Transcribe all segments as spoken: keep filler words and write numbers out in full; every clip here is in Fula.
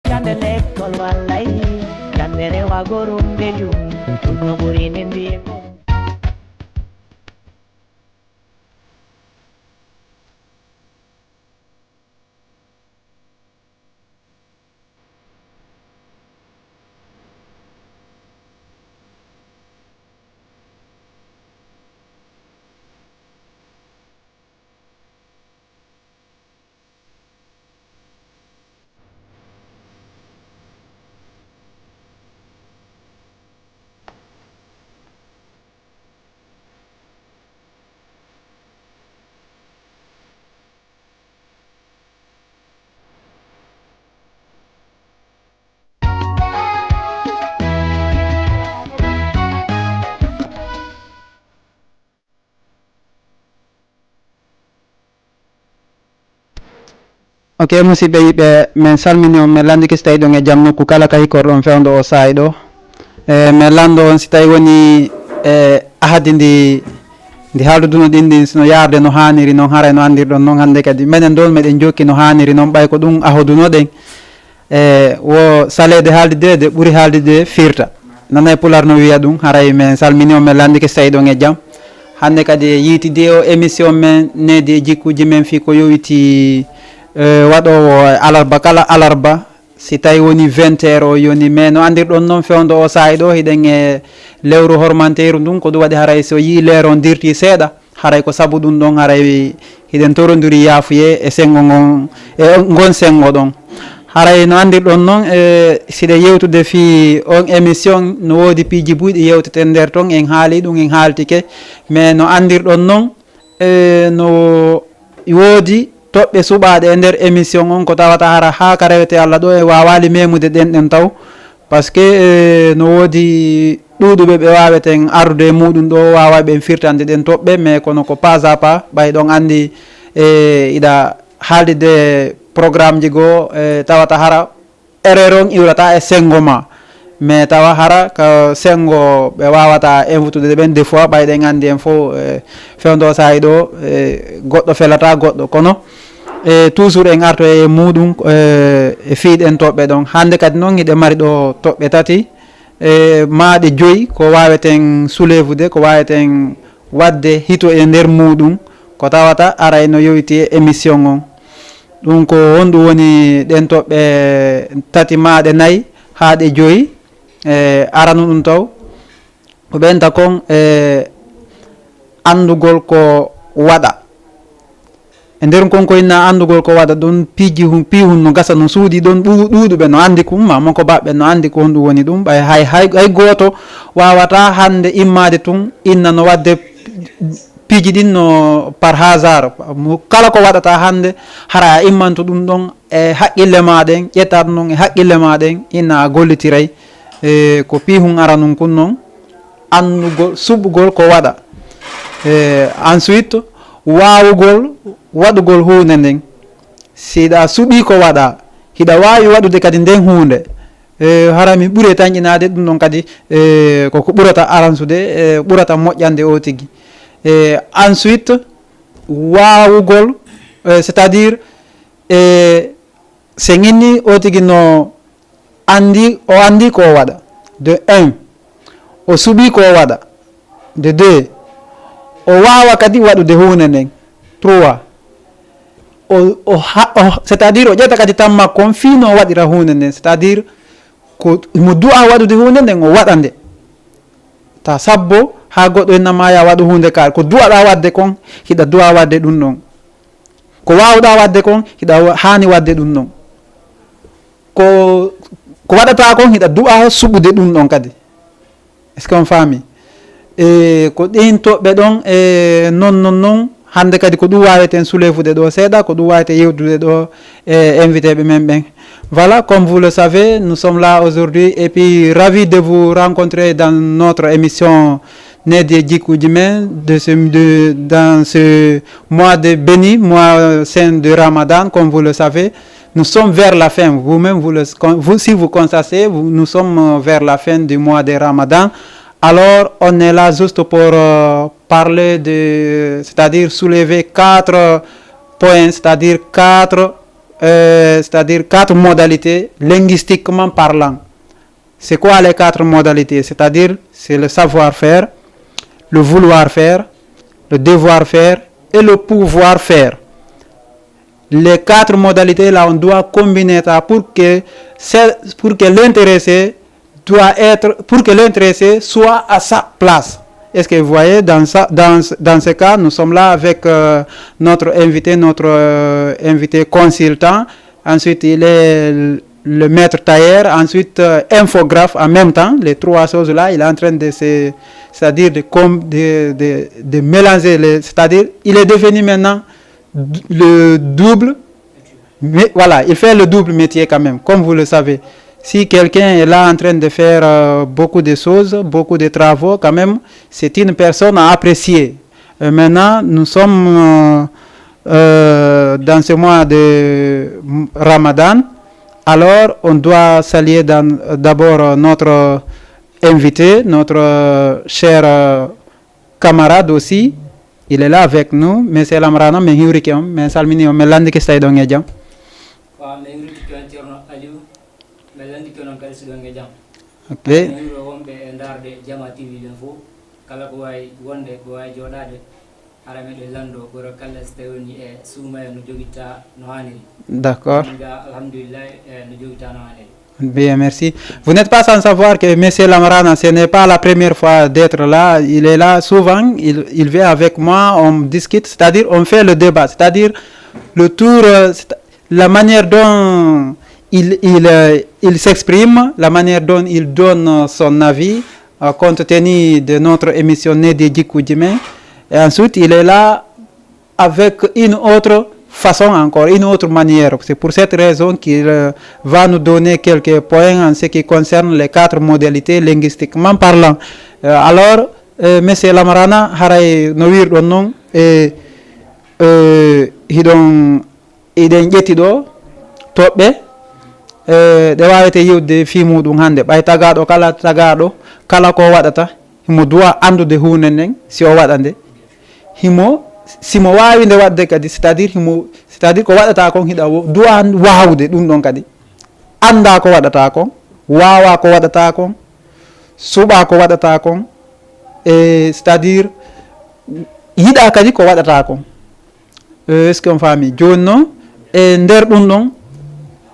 Ƴande lekkol wallay, ƴande rewa gorum de jum, ɗum no ɓuri min mbi'ego. Ok, musidɓe yiɓɓe, min salmini on, min landike si tawi ɗon e jam nokku kala ka hikorɗon fewndo o saa'i ɗo. E, min lando on si tawi woni e ahadi ndi, ndi haalduduno ɗin ɗin, sino yaarde no haaniri non, haray no andirɗon non hannde kadi. Menen ɗon meɗen jokki no haaniri non, ɓay ko ɗum ahoduno ɗen. E, wo saleede haaldi de, de ɓuri haaldi de firta. Nanay pular no wiya ɗum, haray min salmini on, min landike si tawi ɗon e jam. Hannde kadi e yiitidi o émission men, needi e jikkuuji men, fii ko yowiti, e, waɗoowo e alarba kala alarba. Si tawi woni vingt heures o yoni, mais no andirɗon non fewndo o saa'i ɗo, hiɗen e lewru hormanteeru ndun, ko ɗum waɗi haray so yii leer on dirti seeɗa, haray ko sabu ɗum ɗon, haray hiɗen torondiri yaafuye e senngo ngon, e ngon senngo ɗon. Haray no andirɗon non, e siɗen yewtude fii on émission, no woodi piiji buy ɗi yewteten nder ton, en haali ɗum, en haaltike, mais no andirɗon non, e no woodi toɓɓe suɓaaɗe e nder émission on, ko tawata hara haa ka rewete Alla ɗo, e waawaali memude ɗen ɗen taw. Parce que, e, no woodi ɗuuɗuɓe ɓe waaweten ardude e muuɗum ɗo, waaway ɓen firtande ɗen toɓɓe, mais kono ko pas à pas, ɓay ɗon anndi, e, iɗa haaldude programme ji goo, e, tawata hara erreur on iwrata e senngo ma. Mais tawa hara ka senngo ɓe waawata envutude ɓen, des fois ɓay ɗen anndi en fof, e, fewndo saa'i ɗo, e, goɗɗo felata goɗɗo. Kono, e, toujours en artoy e muuɗum, e, e fii ɗen toɓɓe ɗon. Hannde kadi non hiɗen mari ɗo toɓɓe tati, e, maaɗe joyi ko waaweten soulevude, ko waaweten waɗde hito e nder muuɗum, ko tawata aray no yowiti e émission on. Ɗum ko honɗum woni ɗen toɓɓe tati maaɗe nayi haa ɗe joyi? E, aranu ɗum taw, ko ɓenta kon, e, anndugol ko waɗa. E nder kon ko inna anndugol ko waɗa ɗon, piiji hun, pii hun no gasa no suuɗi ɗon, ɓu-, ɗuuɗuɓe no anndi ko umma, mo ko baɓɓe no anndi ko honɗum woni ɗum. Ɓay hay, hay, hay gooto waawata hannde immaade tun inna no waɗde piiji ɗin no par hasard. Mo kala ko waɗata hannde, hara a immanto ɗum ɗon e haqqille ma ɗen, ƴetta ɗum ɗon e haqqille ma ɗen, inna a gollitiray. E, ko pii hun aranun kun non, annugol, suɓugol ko waɗa. E, ensuite, waawugol waɗugol huunde nden. Si hiɗa suɓii ko waɗa, hiɗa waawi waɗude kadi nden huunde. E, hara mi ɓuri tanƴinaade ɗum ɗon kadi, e, ko ko ɓurata aransude, e, ɓurata moƴƴande o tigi. E, ensuite, waawugol, e, c'est-à-dire, e, se ŋinni o tigi no anndi, o anndi ko o waɗa. De un, o suɓii ko o waɗa. De deux, o waawa kadi waɗude huunde nden. Trois, o, o ha-, o, c'est-à-dire o ƴetta kadi tan makko on fii no o waɗira huunde nden. C'est-à-dire ko mo du'a waɗude huunde nden, o waɗa nde. Ta sabbo haa goɗɗo inna ma ya waɗu huunde ka, ko du'aɗa waɗde kon, hiɗa du'a waɗde ɗum ɗon. Ko waawɗa waɗde kon, hiɗa wa-, haani waɗde ɗum ɗon. Ko, ko waɗata kon, hiɗa du'a suɓude ɗum ɗon kadi. Est-ce que on faami? E ko ɗin toɓɓe ɗon, e non, non, non. Hannde kadi ko ɗum waaweten soulevude ɗo seeɗa, ko ɗum waaweten yewtude ɗo e invité ɓe men ɓen. Voilà, comme vous le savez, nous sommes là aujourd'hui et puis ravi de vous rencontrer dans notre émission Needi e Jikkuuji Men de ce, de, dans ce mois de béni, mois saint de Ramadan, comme vous le savez. Nous sommes vers la fin. Vous-même, vous le, vous, si vous constatez, vous, nous sommes, euh, vers la fin du mois de Ramadan. Alors, on est là juste pour, euh, parler de, c'est-à-dire soulever quatre points, c'est-à-dire quatre euh, c'est-à-dire quatre modalités linguistiquement parlant. C'est quoi les quatre modalités? C'est-à-dire, c'est le savoir-faire, le vouloir-faire, le devoir-faire et le pouvoir-faire. Les quatre modalités là, on doit combiner ça pour que, pour que l'intéressé doit être, pour que l'intéressé soit à sa place. Est-ce que vous voyez, dans, ça, dans, dans ce cas, nous sommes là avec euh, notre invité, notre euh, invité consultant. Ensuite, il est le maître tailleur, ensuite euh, infographe en même temps. Les trois choses-là, il est en train de se, c'est-à-dire de, de, de, de mélanger, les, c'est-à-dire il est devenu maintenant le double, mais voilà, il fait le double métier quand même, comme vous le savez. Si quelqu'un est là en train de faire euh, beaucoup de choses, beaucoup de travaux, quand même, c'est une personne à apprécier. Euh, maintenant, nous sommes euh, euh, dans ce mois de Ramadan. Alors, on doit saluer d'abord notre invité, notre cher camarade aussi. Il est là avec nous, monsieur Lamarana, min hiwrike on, min salmini on, min lanndike si tawi ɗon e jam. Wa min hiwrike on, Ceerno Aliou, min lanndike on kadi si ɗon e jam. Ok. Min hiwro wonɓe e ndaarde Jama T V ɓen fof, kala ko waawi wonde, ko waawi jooɗaade, hara meɗen lanndo, gooto kala si tawi woni e suumayee no jogitta no haaniri. D'accord. Min ga alhamdulillah, e no jogitta no haaniri. Bien, merci. Vous n'êtes pas sans savoir que monsieur Lamarana, ce n'est pas la première fois d'être là. Il est là souvent, il, il vient avec moi, on discute, c'est-à-dire on fait le débat, c'est-à-dire le tour, euh, c'est- la manière dont il, il, euh, il s'exprime, la manière dont il donne son avis, euh, compte tenu de notre émission Needi e Jikkuuji Men. Et ensuite, il est là avec une autre façon encore, une autre manière. C'est pour cette raison qu'il euh, va nous donner quelques points en ce qui concerne les quatre modalités linguistiquement parlant. Euh, alors, euh, monsieur Lamarana, haray no wirɗon non, e euh, hiɗon eɗen ƴetti ɗo toɓɓe e ɗe wawete yewtude fii muɗum hannde. Ɓay tagaɗo kala, tagaɗo kala ko waɗata, himo duwa anndude huunde nden si o waɗa nde. Himo, simo waawi nde waɗde kadi, c'est-à-dire himo, c'est-à-dire ko waɗata kon hiɗa wo- duwa waawude ɗum ɗon kadi. Annda ko waɗata kon, waawa ko waɗata kon, suɓa ko waɗata kon, e c'est-à-dire yiɗa kadi ko waɗata kon. Est-ce que on faami? Jooni noon, e nder ɗum ɗon,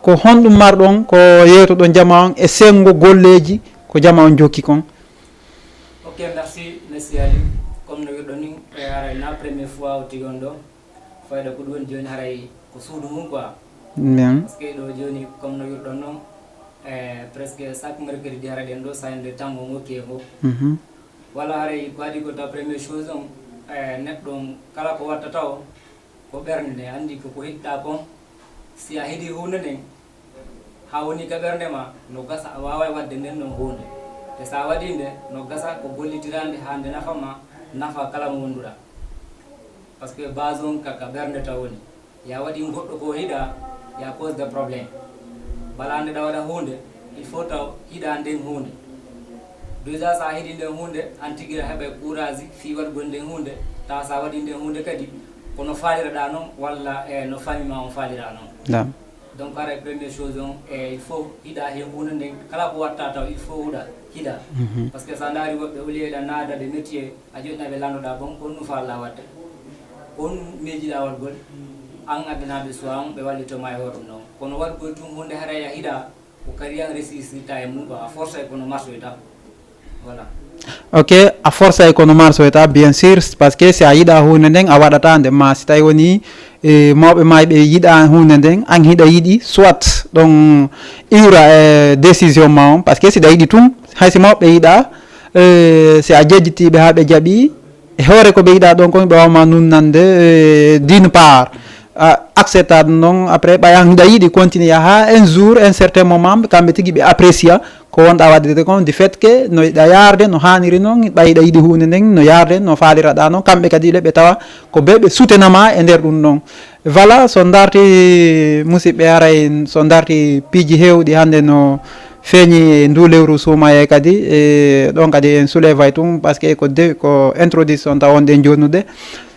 ko honɗum marɗon ko yewtoɗon jama on e senngo golleeji ko jama on jokki kon? Ok, merci, merci Ali. Comme no wirɗon ni, e haray na première fois o tigi on ɗo. Fayda ko ɗum woni jooni haray ko suudu mum quoi. Bien. Parce que ɗo jooni comme no wirɗon noon, e presque chaque mercredi hara ɗen ɗo sayande tango ngokki e ngo. Mhm. Wala haray ko adi ko ta première chose on, e neɗɗo on kala ko watta taw ko ɓernde nde anndi ko ko hiɗɗa kon. Si a heɗi huunde nden, haa woni ka ɓernde ma, no gasa a waaway waɗde nden ɗon huunde. Te so a waɗii nde, no gasa ko gollitiraande haa nde nafa ma, nafa kala mo wonduɗa. Parce que base on ka, ka ɓernde taw woni. Ya waɗi goɗɗo ko hiɗa, ya cause de problème. Bala nde ɗa waɗa huunde, il faut taw hiɗa nden huunde. Déjà so a hiɗi nden huunde, an tigi a heɓay courage fii waɗugol nden huunde, tawa so a waɗi nden huunde kadi, ko no faaliraɗa non, walla e no famille ma on faalira non. Naam. Donc haray première chose on, e il faut hiɗa he huunde nden, kala ko watta taw il faut huɗa, hiɗa. Mhm. Parce que so a ndaari woɓɓe, au lieu ɗa naada ɓe métier, a joɗɗina ɓe landoɗa bon, ko honɗum faalɗa waɗde? Ko honɗum miijiɗa waɗgol? An addanaɓe choix on, ɓe wallito ma e hoore ɗum ɗon. Kono waɗgol tun huunde haray a hiɗa, ko kadi an resistirta e muɗum, a force e kono marsoyta. Voilà. Ok, a force e kono marsoyta, bien sûr, parce que si a yiɗa huunde nden, a waɗata nde. Ma si tawi woni e mawɓe ma ɓe yiɗa huunde nden, an hiɗa yiɗi, soit ɗon iwra e décision ma on, parce que si ɗa yiɗi tun, hay si mawɓe yiɗa, e si a jejjitiɓe haa ɓe jaɓi, e hoore ko ɓe yiɗa ɗon kon, ɓe wawma nunnande, e d'une part, a accepta ɗum ɗon, après ɓay an hiɗa yiɗi continuer haa un jour, un certain moment, kamɓe tigi ɓe apprécia ko wonɗa waɗde kon, du fait que no yiɗa yarde no haaniri non, ɓay hiɗa yiɗi huunde nden no yarde no faaliraɗa non, kamɓe kadi le ɓe tawa ko ɓe ɓe soutenama e nder ɗum ɗon. Voilà, so darti musiɓɓe haray, so darti piiji heewɗi hannde no feeñi e ndu lewru suumayee kadi, e ɗon kadi en soulevay tun, parce que ko de, ko introduction taw on ɗen jonnude.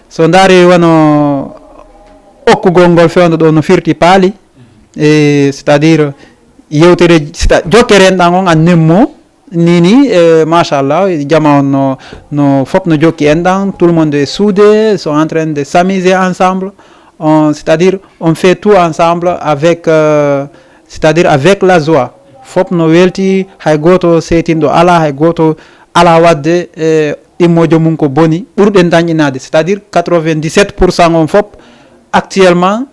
So daari wano okkugol ngol fewndo ɗo no firti paali, E, c'est-à-dire, yewtere, c'est-à-, jokkere enɗan on a nemmo, nini, e, machallah, jama on no, no fop no jokki enɗan, tout le monde est soudé, sont en train de s'amuser ensemble. On, c'est-à-dire, on fait tout ensemble avec, euh, c'est-à-dire avec la joie. Fop no welti, hay goto seytinɗo ala, hay goto ala wadde, e, ɗimmojo mum ko boni, ɓurɗen dañƴinade, c'est-à-dire quatre-vingt-dix-sept pour cent on fop actuellement,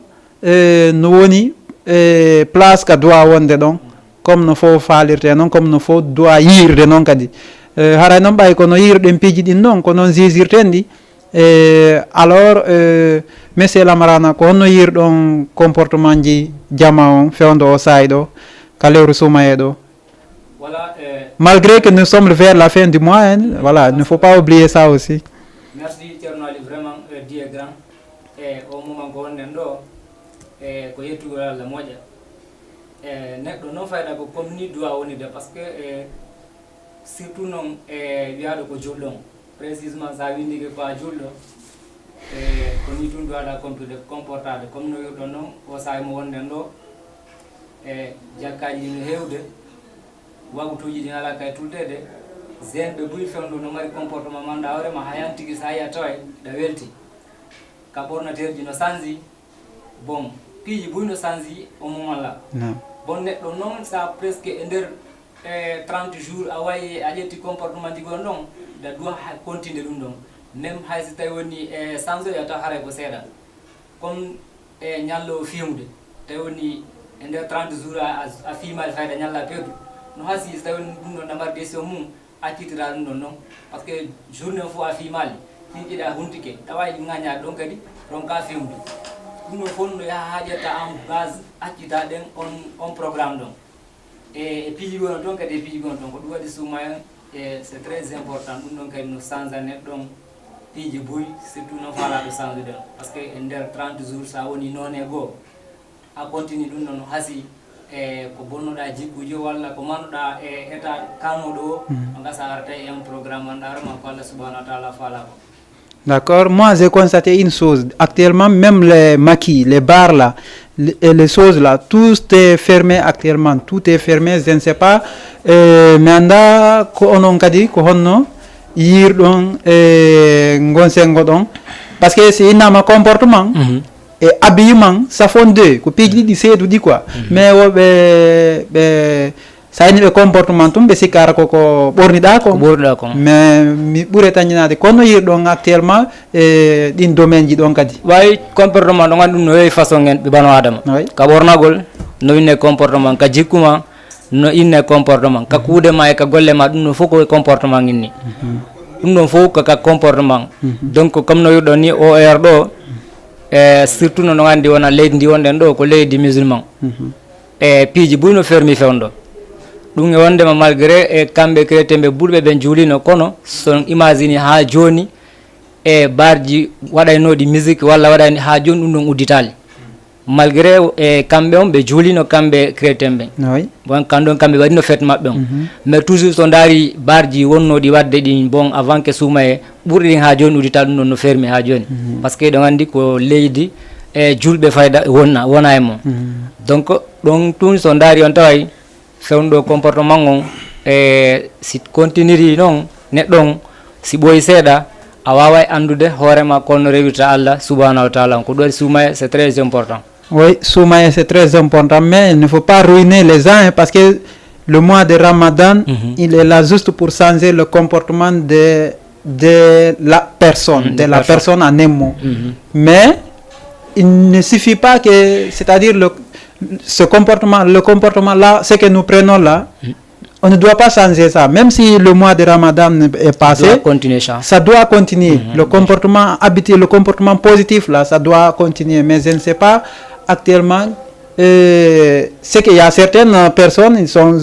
e, no woni, e, place ka doit wonde ɗon, comme no fof faalirte noon, comme no fof doit yiirde noon kadi. E, haray noon ɓay kono yiirɗen piiji ɗin noon, ko noon jugirten ɗi. E, alors, e, monsieur Lamarana, ko honno yiirɗon comportement ji jama on fewndo o saayi ɗo, ka lewru suumaye ɗo? Voilà, euh, malgré que nous sommes vers la fin du mois, hein, voilà, il ne faut pas oublier ça aussi. Merci, Thierno Ali, vraiment, euh, Dieu est grand. E o moment ko wonɗen ɗo, e ko yettugol Allah moƴƴa. E neɗɗo noon fayda ko comme ni duwa woni de, parce que, e, surtout noon, e wiyaaɗo ko julɗo on. Précisément, so a winndike ko a julɗo, e ko ni tun duwaɗa compude, comportade. Comme no wirɗon noon, o saahi mo wonɗen ɗo, e jakkaaji ɗi no heewde, wawtuuji ɗi alaa kay tuldeede. Zen ɓe buy fewndo no mari comportement manɗa hoore ma, hayan tigi so a yiya taway ɗa welti. Ka ɓornateerji no sanji, bon, piiji buy no sanji o moment la. Bon, neɗɗo noon sa presque e nder, e trente jours, a wayi a ƴetti comportement ji gon ɗon, da doit ha continue ɗum ɗon. Même hay so tawi woni e sanjo, ya taw haray ko seeɗa. Comme e ñallo o fiyude, tawi woni e nder trente jours a, a, a fiimaali fayda ñalla perdu. No hasi so tawi woni ɗum ɗon ɗa mbaɗi décision mum, accitira ɗum ɗon noon. Parce que journée o fof a fiimaali, piiji ɗa huntike, tawa e ngaña ɗon kadi, ronka fewde. Ɗum ɗon fof no yaha haa ƴetta en base, accita ɗen on, on programme ɗon. E, e piiji woni toon kadi, e piiji woni toon, ko ɗum waɗi suuma en, e c'est très important, ɗum ɗon kadi no sanza neɗɗo on piiji buy, surtout no faalaaɗo sanzude on. Parce que e nder trente jours, so a woni noone goo, a continue ɗum ɗon, no hasi e ko bonnoɗa jikkuuji o, walla ko manuɗa e état kalnoɗo o, no gasa arata e un programme, annda hoore ma ko Allah subhanahu wa taala faalaa ko. D'accord. Moi, j'ai constaté une chose. Actuellement, même les maquis, les bars là, les, et les choses là, tout est fermé actuellement. Tout est fermé. Je ne sais pas. Euh, mi annda ko onon kadi ko honno yiirɗon e ngon sengo ɗon. Parce que si innama comportement, mhm, e habillement, ça font deux. Ko piiji ɗiɗi seeduɗi quoi. Mhm. Mais woɓɓe ɓe, sa ini ɓe comportement tun, ɓe sikkara ko ko ɓorniɗa ko. Ko ɓorniɗa ko. Mais mi ɓure tañinade kono yiirɗon actuellement e ɗin domaine ji ɗon kadi. Wawi comportement ɗon, anndi ɗum no heewi façon en ɓe bano Adama. Oui. Ka ɓornagol, no inne comportement, ka jikku ma, no inne comportement, ka kuuɗe ma e ka golle ma, ɗum ɗon fof ko comportement inni. Mhm. Ɗum ɗon fof ko ka comportement. Mhm. Donc, comme no wiɗon ni, O R ɗo, e surtout no, no anndi wona leydi ndi wonɗen ɗo, ko leydi musulman. Mhm. E piiji buy no fermi fewndo. Ɗum e wondema malgré e kamɓe chrétien ɓe ɓurɓe ɓen juulino, kono son imagine haa jooni e barji waɗaynoɗi musique walla waɗayni haa jooni ɗum ɗon udditaali. Malgré e kamɓe on ɓe juulino kamɓe chrétien ɓen. Oui. Bon, kan ɗon kamɓe waɗino fête maɓɓe on. Mhm. Mais toujours so ndaari barji wonnoɗi waɗde ɗin bon avant que suumaye ɓurɗi ɗin haa jooni udditaali, ɗum ɗon no fermi haa jooni. Mhm. Parce que eɗon anndi ko leydi e julɓe fayda wonna, wona e mum. Mhm. Donc ɗon tun so ndaari on taway fewndo comportement on, e si continiri noon neɗɗo on, si ɓooyi seeɗa, a waaway anndude hoore ma kono rewirta Allah subhanahu wa taala on. Ko ɗum waɗi suumaye, c'est très important. Oui, suumaye, c'est très important, mais il ne faut pas ruiner les gens, hein, parce que le mois de Ramadan, mhm, il est là juste pour changer le comportement de, de la personne, mm, de la personne en un mot. Mhm. Mais il ne suffit pas que, c'est-à-dire le, ce comportement, le comportement là, ce que nous prenons là, mm, on ne doit pas changer ça. Même si le mois de Ramadan est passé, ça doit continuer, ça, ça doit continuer. Mhm. Le comportement habituel, le comportement positif là, ça doit continuer. Mais je ne sais pas actuellement, euh, c'est qu'il y a certaines personnes, ils sont,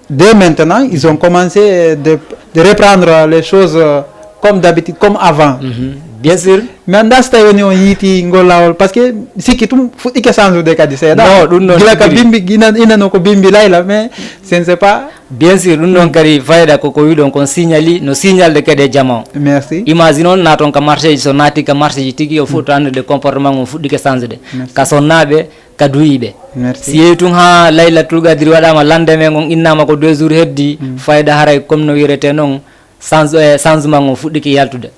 dès maintenant, ils ont commencé de, de reprendre les choses, euh, comme d'habitude, comme avant. Mhm. Bien sûr. Mais annda so tawi woni on yiiti ngol laawol, parce que sikki tum fuɗɗike sansude kadi seeɗa. Non, ɗum noon gila ka tigi bimbi, ina, ina no ko bimbi layla, mais je ne sais pas. Bien sûr, ɗum noon kadi fayda ko, ko wiɗon kon signali, no signalde kadi e jama o. Merci. Imagine on naaton ka marché ji, so naati ka marché ji tigi, o fuɗɗo anndude comportement mum fuɗɗike sansude. Merci. Ka sonnaaɓe, ka duyiiɓe. Si yehi tun haa laylatul qadri waɗaama, lendemain on innaama ko deux jours heddi, fayda haray comme no wiretee non, change- eh, changement on fuɗɗike yaltude.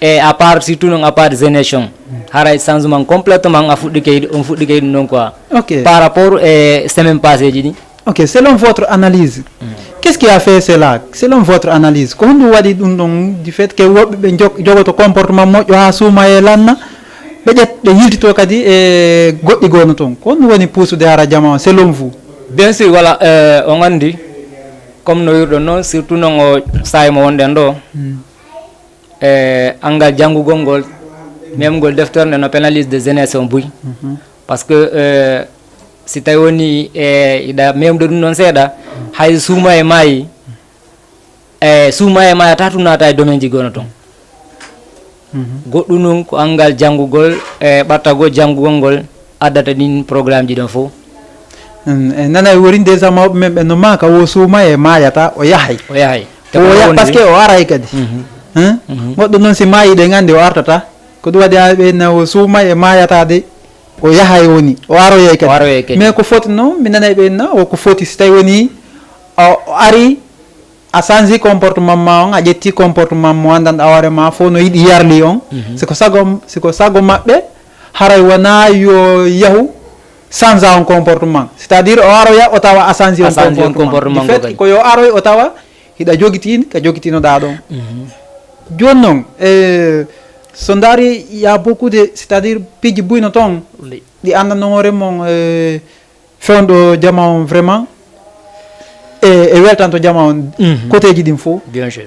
E à part surtout non, à part jeunesse on, haray changement complètement a fuɗɗike yiɗ- on fuɗɗike yiɗum ɗon quoi. Ok. Par rapport e semaine passé ji ɗi. Ok, selon votre analyse, qu'est-ce qui a fait cela? Selon votre analyse, ko honɗum waɗi ɗum ɗon, du fait que woɓɓe ɓe jog- jogoto comportement moƴƴo haa suumaye lanna, ɓe ƴet- ɓe yiltito kadi e goɗɗi goo no toon? Ko honɗum woni puusude hara jama on, selon vous? Bien sûr, voilà, euh, on anndi, comme no wirɗon noon, surtout noon o saa'i mo wonɗen ɗo, e anngal janngugol ngol, memgol deftere nde no pénalise de jeunesse on buy. Parce que, euh, si tawi woni e iɗa memde ɗum ɗon seeɗa, hay suuma e maayi, e suuma e maayata tun naata e domaine ji gono toon. Goɗɗum ɗum ko anngal janngugol e ɓattagol janngugol ngol addata ɗin programme ji ɗon fof. Mm, e nanay worin déjà mawɓe men ɓe no maaka wo suuma e maayata o yahay. O yahay. Parce que o aray kadi. Hein? Goɗɗo noon si maayi ɗen anndi o artata. Ko ɗum waɗi ɓe na o suuma e maayata de o yahay woni o aroyay kadi. Mais ko foti noon mi nanay ɓe na o ko foti si tawi woni o ari a change comportement ma on, a ƴetti comportement mo anndanɗa hoore ma fof no yiɗi yarli on. Siko sago siko sago maɓɓe haray wona yo yahu change on comportement, c'est à dire o aroya o tawa a change on comportement. Ko yo aroy o tawa hiɗa jogitini ka jogitinoɗa ɗon. Joni noon e so ndaari y a beaucoup de, c'est à dire piiji buyno toon ɗi anndanno hoore mon e fewndo jama on vraiment e, e weltanto jama on. Koteji ɗin fof. Bien sûr.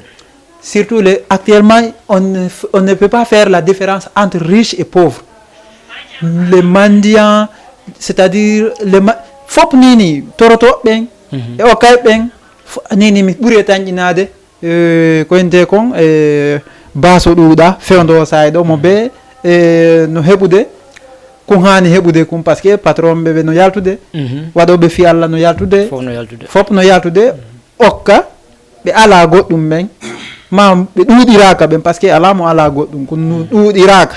Surtout les actuellement on, ne f- on ne peut pas faire la différence entre riche et pauvre. Les mendiants, c'est à dire les ma- fop nini torotoɓe ɓen e okkay ɓen. Nini mi ɓuri e tanƴinade e ko ente kon e baso ɗuuɗa fewndo o saay ɗo mo be e no heɓude kun haani heɓude kun parce que patron ɓe ɓe no yaltude. Waɗoɓe fi allah no yaltude. Fof no yaltude. Fof no yaltude okka ɓe ala goɗɗum ɓen ma ɓe ɗuuɗiraka ɓen parce que ala mo ala goɗɗum kun no ɗuuɗiraka.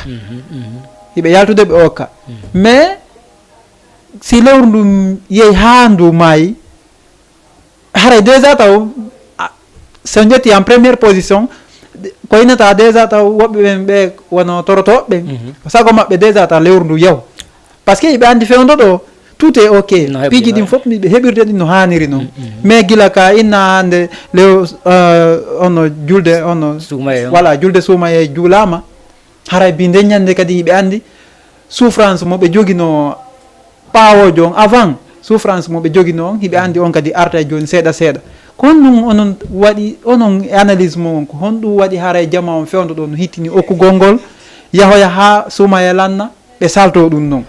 Hiɓe yaltude ɓe okka mais si lewru ndu yehi ha ndu maayi haray déjà taw a- so jetti en première position ko inata déjà taw woɓɓe ɓen ɓe wono torotoɓe ɓen ko sago maɓɓe déjà taw lewru ndu yaw parce que ɓe andi fewndo ɗo tout est ok. Piiji ɗin fof miɓe heɓirde ɗin no haniri noon mais gila ka inna hande lew euh, ono julde ono Suumaye on. Voilà julde suumaye juulama haray bi nde ñande kadi hiɓe andi souffrance mo ɓe jogino ɓawojo on avant souffrance mo ɓe jogino on hiɓe andi on kadi arta e joni seeɗa seeɗa ko honɗum onon waɗi onon e analyse mo on ko honɗum waɗi haray jama on fewndo ɗo no hittini okkugol ngol yahoya ha suumaye lanna ɓe salto ɗum noon.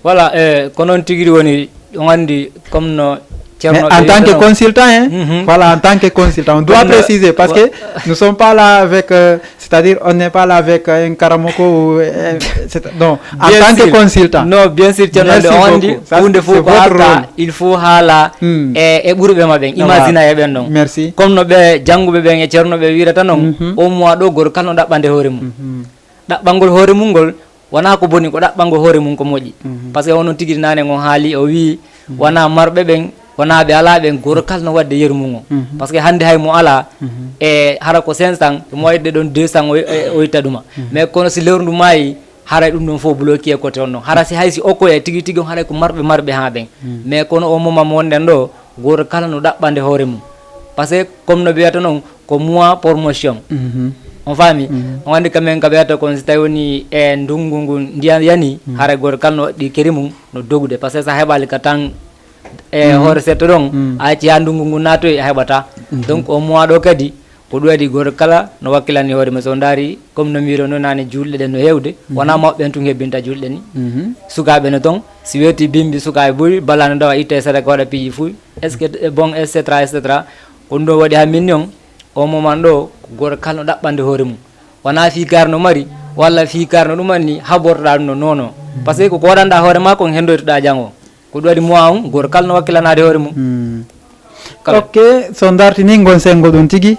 Voilà e ko noon tigi woni on andi comme no mais en tant que consultant hein. Voilà en tant que consultant on doit préciser parce que nous sommes pas là avec euh, c'est-à-dire on n'est pas là avec euh, un karamoko ou euh, c'est- non en tant que consultant. Non bien sûr ceerno nde on andi hunde fof ko arta il faut haala e e ɓurɓe ma ɓen imagine e ɓen ɗon merci. Comme no ɓe jannguɓe ɓen e ceerno ɓe wirata noon au moins ɗo goto kala no ɗaɓɓande hoore mum. Ɗaɓɓangol hoore mum ngol wonaa ko boni ko ɗaɓɓango hoore mum ko moƴƴi. Parce que onon tigi naane on haali o wii wonaa marɓe ɓen wonaa ɓe alaa ɓen gooto kala no waɗde yeru mum o. Parce que hannde hay mo alaa e hara ko cinq cents mo waɗde ɗon deux cents o itta ɗuma mais kono si lewru ndu maayi haray ɗum ɗon fof bloqué e côté on ɗon hara si hay si okkoye tigi tigi on haray ko marɓe marɓe haa ɓen mais kono o moment mo wonɗen ɗo gooto kala no ɗaɓɓande hoore mum parce que comme no mbiyata noon ko mois promotion. On faami on anndi kamen ka ɓeyata kon si tawi woni e ndunngu ngu ndiyan yani hara gooto kala no waɗɗi keri mum no dogude parce que so a heɓali ka tan e hoore setto ɗon a acci ha ndunngu ngu naatoyi a heɓata. Donc o mois ɗo kadi ko ɗum waɗi gooto kala no wakkilani hoore mum so ndaari comme no mbiɗo no nane julɗe ɗen no heewde wona mawɓe ɓen tun hebbinta julɗe ni. Sukaaɓe no ton si weeti bimbi sukaaɓe buy bala no dawa itte sadaka waɗa piiji fuy est ce que bon et cetera et cetera. Ko ɗum ɗo waɗi ha min ni on o moment ɗo ko gooto kala no ɗaɓɓande hoore mum wona fii kaari no mari walla fii kaari no ɗum anni habortoɗa ɗum no nono. Parce que ko koɗanɗa hoore ma kon hendoytoɗa jango ko ɗum waɗi mois on gooto kala no wakkilanaade hoore mum. Ok so dartini ngon sengo ɗum tigi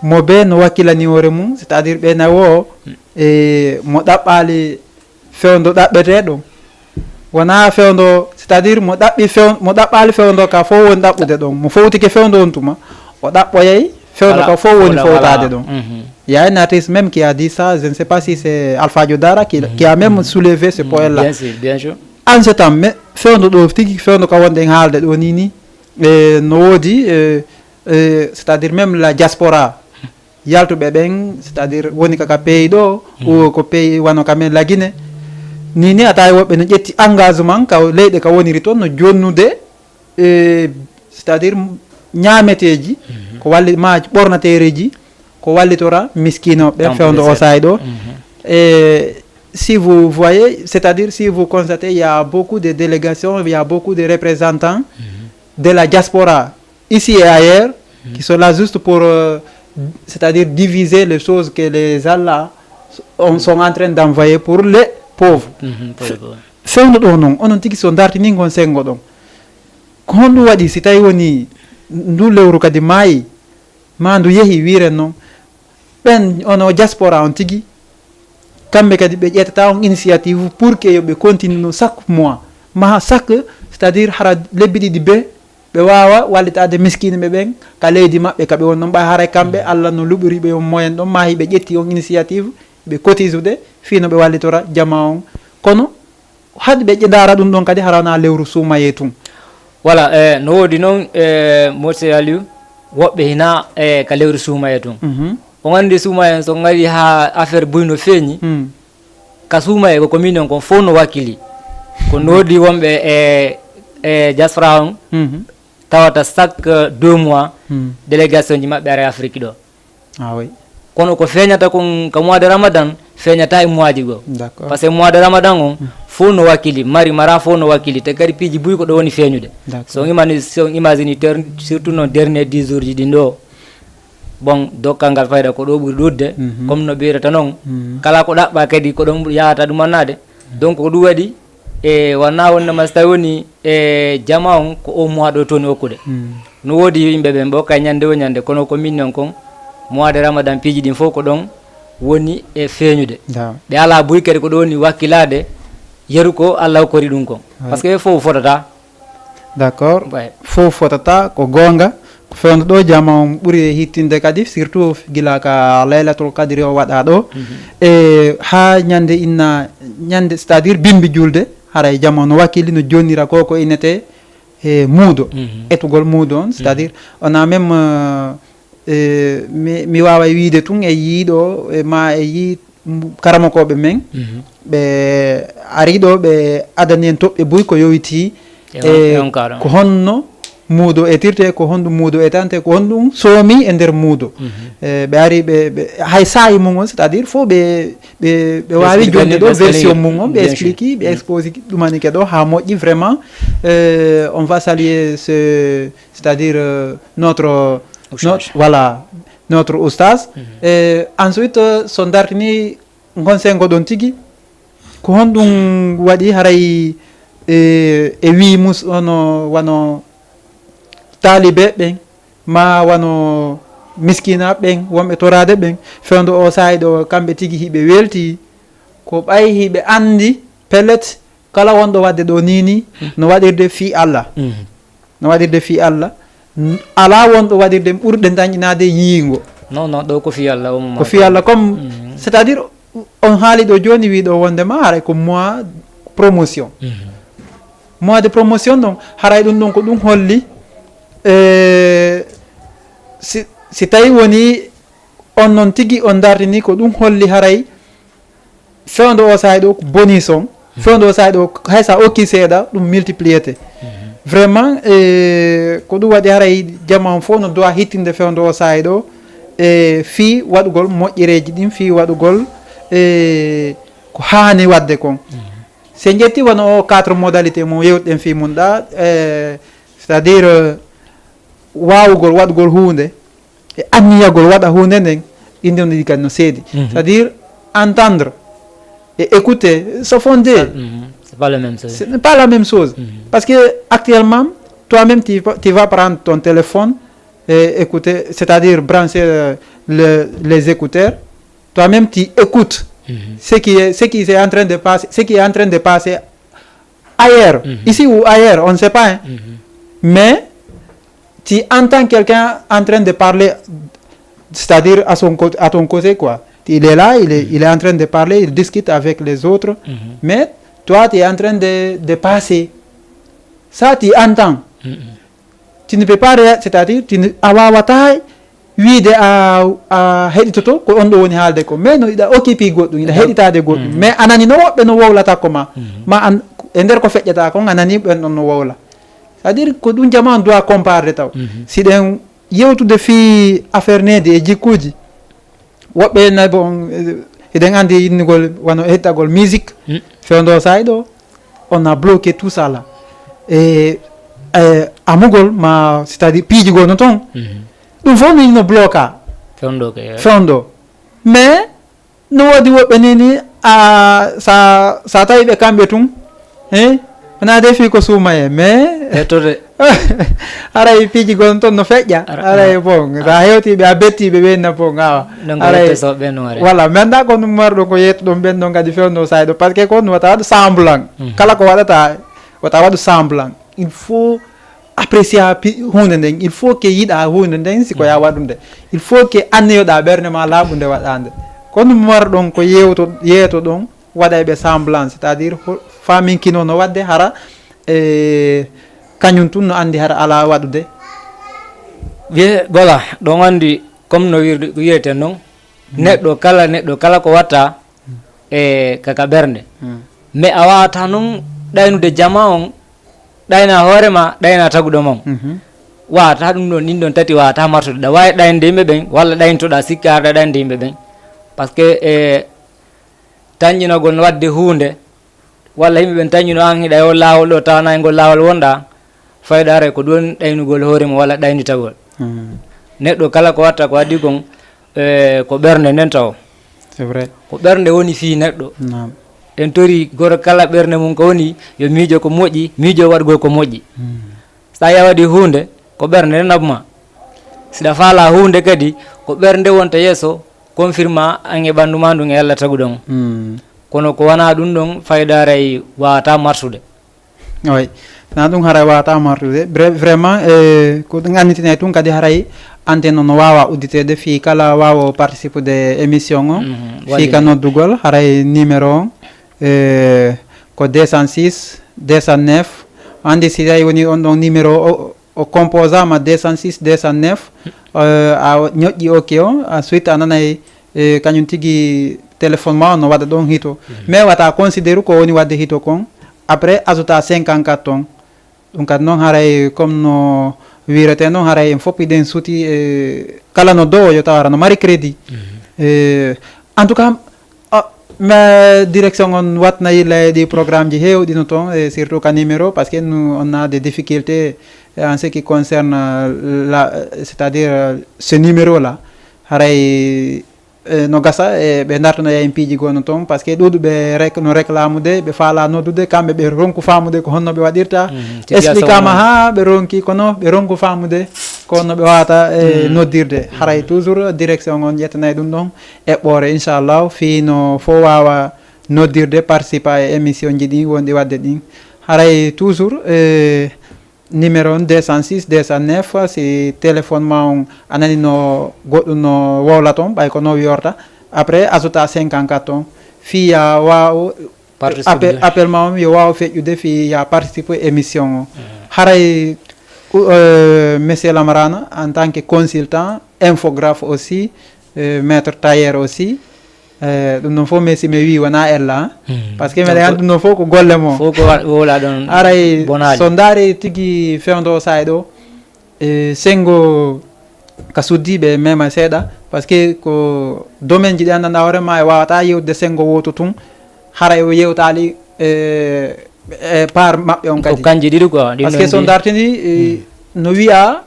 mo be no wakkilani hoore mum c'est à dire ɓe nawo e mo ɗaɓɓali fewndo ɗaɓɓeteɗo. Wonaa fewndo, c'est-à-dire mo ɗaɓɓi few-, mo ɗaɓɓaali fewndo ka fof woni ɗaɓɓude ɗon. Mo fowtike fewndo on tuma, o ɗaɓɓoyay fewndo ka fof woni fowtaade ɗon. Il y a un artiste même qui a dit ça, je ne sais pas si c'est Alpha Diodara qui, qui a même soulevé ce point-là. Bien sûr, bien sûr. En ce temps, mais fewndo ɗo tigi, fewndo ka wonɗen haalde ɗo ni ni, e no woodi, e, e, c'est-à-dire même la diaspora, yaltuɓe ɓen, c'est-à-dire woni kaka pays ɗo, ou ko pays wano ka men Lagine. Ni ni a tawi woɓɓe no ƴetti engagement ka leyɗe ka woniri toon no jonnude, e, c'est-à-dire ñaameteeji, ko walli ma ɓornateereji, ko wallitora miskino ɓe fewndo o saay ɗo. E si vous voyez, c'est-à-dire si vous constatez, il y a beaucoup de délégations, il y a beaucoup de représentants de la diaspora ici et ailleurs, qui sont là juste pour, euh, c'est-à-dire diviser les choses que les Allah ont, sont en train d'envoyer pour les pauvres. Fewndo ɗo noon, onon tigi so dartini ngon sengo ɗon. Ko honɗum waɗi si tawi woni ndu lewru kadi maayi, ma ndu yehi wiren noon? Ɓen ono diaspora on tigi, kamɓe kadi ɓe ƴettata on initiative pour que yo ɓe continue no chaque mois, ma chaque, c'est-à-dire hara lebbi ɗiɗi be, ɓe waawa wallitaade miskiinɓe ɓen ka leydi maɓɓe ka ɓe won ɗon, ɓay haray kamɓe Allah no luɓori ɓe on moyen ɗon, ma hiɓe ƴetti on initiative, ɓe cotisude fii no ɓe wallitora jama on. Kono hade ɓe ƴe ndaara ɗum ɗon kadi hara wonaa lewru suumayee tun. Voilà, e no woodi noon, e Mose Aliou, woɓɓe hina e ka lewru suumayee tun. On anndi suumayee so ngari haa affaire buy no feeñi, ka suumayee ko commune on kon fof no wakkili. Ko noodi wonɓe e e diaspora on, tawata chaque, euh, deux mois, délégation ji maɓɓe ara e Afrique ɗo. Ah oui. Kono ko feeñata kon ka mois de Ramadan, feeñata e mois ji goo. D'accord. Parce que mois de Ramadan on, fof no wakkili, mari mara fof no wakkili, te kadi piiji buy ko ɗo woni feeñude. D'accord. So on imani-, so on imagine ter-, surtout no dernier dix jours ji ɗin ɗo, bon, dokkal ngal fayda ko ɗo ɓuri ɗuuɗde, comme no ɓeyrata noon, kala ko ɗaɓɓa kadi ko ɗon yahata ɗum annaade. Donc ko ɗum waɗi, e wona wonnama so tawi woni e jama on ko o mois ɗo toon okkude. No woodi yimɓe ɓen ɓo kay ñande o ñande, kono ko min non kon mois de Ramadan piiji ɗin fof ko ɗon woni e feeñude. Ɓe ala buy kadi ko ɗo woni wakkilaade yeru ko Allah hokkori ɗum kon. Parce que fof fotata. D'accord. Fof fotata ko goonga. Ko fewndo ɗo jama on ɓuri e hittinde kadi, surtout gila ka Laylatul Qadri o waɗa ɗo. E ha ñande inna, ñande, c'est-à-dire bimbi julde, haray jama on no wakkili no jonnira ko ko innete e muudo, etugol muudo on, c'est-à-dire on a même, euh, e mi, mi waaway wiide tun e yiiɗo e ma e yii karamokooɓe men, ɓe ari ɗo, ɓe adani en toɓɓe buy ko yowitii e ko honno muudo etirte, ko honɗum muudo etante, ko honɗum soomi e nder muudo. E ɓe ari, ɓe, ɓe, hay saa'i mum on, c'est-à-dire fof ɓe, ɓe, ɓe waawi jonde ɗo version mum on, ɓe explique, ɓe exposi ɗumanike ɗo haa moƴƴi vraiment. Euh, on va saluer ce, c'est-à-dire, euh, notre, notre, voilà, notre oustaz. E ensuite, euh, so dartini ngon sengo ɗon tigi, ko honɗum waɗi haray e, e wii mus ono wano taalibe ɓen, ma wano miskinaaɓe ɓen, wonɓe toraade ɓen, fewndo o saa'i ɗo kamɓe tigi hiɓe welti, ko ɓay hiɓe anndi pellet kala wonɗo waɗde ɗo nii nii no waɗirde fii Allah. No waɗirde fii Allah. Alaa wonɗo waɗirde ɓurɗe dañƴinaade yiingo. Non, non, ɗo ko fii Allah, au moment. Ko fii Allah, comme, c'est-à-dire, on haali ɗo jooni, wii ɗo wonde ma haray ko mois promotion. Mois de promotion ɗon, haray ɗum ɗon ko ɗum holli, e, si, si tawi woni on non tigi on dartini, ko ɗum holli haray fewndo o saa'i ɗo ko bonus on, fewndo o saa'i ɗo hay sa okki seeɗa, ɗum multipliete. Vraiment, e, ko ɗum waɗi haray jama on fof no dowa hittinde fewndo o saa'i ɗo, e, fii waɗugol moƴƴereeji ɗin, fii waɗugol, e, ko haani waɗde kon. Si en ƴetti wano o quatre modalité mo yewtuɗen fii mum ɗa, e, c'est-à-dire, e, waawugol waɗugol huunde, e anniyagol waɗa huunde nden, ɗin ɗon ɗiɗi kadi no seedi. C'est-à-dire, entendre et écouter, ce sont deux. C'est pas la même chose. Ce n'est pas la même chose. Parce que actuellement, toi-même, tu, vas- tu vas prendre ton téléphone et écouter, c'est-à-dire brancher, euh, le- les écouteurs. Toi-même, tu écoutes ce qui est, ce qui est en train de passer, ce qui est en train de passer ailleurs, ici ou ailleurs, on ne sait pas, hein. Mais tu entends quelqu'un en train de parler, c'est-à-dire à son côté, à ton côté, quoi. Il est là, il est, il est en train de parler, il discute avec les autres, mais toi, tu es en train de, de passer. Ça, tu entends. Tu ne peux pas réagir, c'est-à-dire, tu ne, a wawata wiide a, a heɗitoto ko on ɗo woni haalde ko, mais no iɗa occupé goɗɗum, iɗa heɗitade goɗɗum, mais a nani no woɓɓe no wowlata ko ma, ma an, e nder ko feƴƴata kon a nani ɓen ɗon no wowla. C'est-à-dire ko ɗum jama on doit comparde taw. Si ɗen yewtude fii affaire needi e jikkuuji, woɓɓe na bon, eh, eɗen anndi innugol wano hettagol musique, fewndo saay ɗo, on a bloqué tout ça là. E, eh, amugol ma, c'est-à-dire piiji goo no ton, ɗum fof ni no bloqué. Fewndo ke. Fewndo. Mais no woodi woɓɓe ni ni, a, sa, sa tawi ɓe kamɓe tun, eh, wona de fii ko suumaye, mais Hettude. Haray piiji gon ton no feƴƴa. Ara- Haray bon, sa hewtiɓe, a bettiɓe ɓe na bon, awa. Ɗon ko Haray yetto so ɓe no are. Voilà, mi annda ko ɗum marɗo ko yetto ɗon ɓen ɗon kadi fewndo saay ɗo, parce que ko ɗum wata waɗu semblant. Kala ko waɗata, wata waɗu semblant. Il faut apprécier pi-, huunde nden. Il faut que yiɗa huunde nden, si ko ya waɗunde. Il faut que anniyoɗa ɓernde ma laaɓunde waɗande. Ko ɗum marɗon ko yewto, yeeto ɗon, waɗa e ɓe semblant, c'est-à-dire ho-, faminkino no waɗde hara, e kañum tun no anndi hara ala waɗude. Wiye, voilà, ɗon anndi comme no wir-, wiyeten non, neɗɗo kala, neɗɗo kala ko watta e kaka ɓernde. Mais a wawata non ɗaynude jama on, ɗayna hoore ma, ɗayna taguɗo mon. Wawata ɗum ɗon, ɗin ɗon tati wawata martude. Ɗa wawi ɗaynude yimɓe ɓen, walla ɗayntoɗa sikka arɗa ɗaynude yimɓe ɓen. Parce que, e, tanƴinagol no waɗde huunde, walla yimɓe ɓen tanƴino an hiɗa e o laawol ɗo, tawana e ngol laawol wonɗa, fayda aray ko ɗon ɗaynugol hoore mum walla ɗaynitagol. Neɗɗo kala ko watta ko adii kon, e, ko ɓernde nden taw. C'est vrai. Ko ɓernde woni fii neɗɗo. Naam. En tori goto kala ɓernde mum ko woni, yo miijo ko moƴƴi, miijo waɗugol ko moƴƴi. Sa tawi a waɗi huunde, ko ɓernde nde naɓ ma. Siɗa faala huunde kadi, ko ɓernde wonta yeeso, confirma an e ɓanndu ma ndun e Allah taguɗo on. Kono ko wona ɗum ɗon, fayda aray wawata martude. Oui, na ɗum haray wawata martude. Bre-, vraiment, e, ko ɗum annitinay tun kadi haray antenne on no wawa udditede fii kala wawo participe de émission o, fii ka noddugol, haray numéro on, e, ko deux cent six, deux cent neuf. Andi si tawi woni on ɗon numéro o, o composama deux cent six, deux cent neuf, euh, a ñoƴƴi ok o, ensuite a nanay, e, kañum tigi téléphone ma on no waɗa ɗon hito. Mais wata considéru ko woni waɗde hito kon, après ajouta cinquante-quatre ton. Ɗum kadi noon haray comme no wirete noon, haray en fof iɗen suti, e, kala no dowo yo taw hara no mari crédit. E, en tout cas, Ah, mais direction on watnayi leyɗi programme ji heewɗi no toon, et surtout ka numéro, parce que nous, on a des difficultés en ce qui concerne, euh, la, c'est-à-dire, euh, ce numéro là. Haray, euh, no gasa e ɓe dartanoya en piiji goo no toon, parce que ɗuuɗuɓe rek-, no réclamude, ɓe faala noddude, kamɓe ɓe ronku faamude ko honno ɓe waɗirta. Expliquama haa ɓe ronki, kono ɓe ronku faamude ko honno ɓe wawata, eh, noddirde. Haray toujours direction on ƴettanay ɗum ɗon eɓɓoore, inchallah, fii no fof waawa noddirde, participa e émission ji ɗin wonɗi waɗde ɗin. Haray toujours, eh, numéro on deux cent six, deux cent neuf, si téléphone ma on a nani no goɗɗum no wowla toon, ɓay ko no wiyorta. Après, ajouta cinquante-quatre on, fii ya waaw appel, appel ma on yo waaw feƴƴude fii ya participe émission o. Haray, euh, monsieur Lamarana, en tant que consultant, infographe aussi, euh, maître tailleur aussi, euh, ɗum ɗon fof, mais si mi wii wona ella, hein? Parce que mbiɗa anndi ɗum ɗon fof ko golle mo. Fof ko wa-, wowla ɗon. Haray bonaali. So ndaari tigi fewndo saay ɗo, e senngo ka suddiiɓe mema seeɗa, parce que ko domaine ji ɗi anndanɗaa hoore ma e waawata yewtude senngo wooto tun, hara o yewtaali e, e part maɓɓe on kadi. Ko kanji ɗiɗi quoi, ɗin parce que ɗon so ɗi dartini, e, no wiya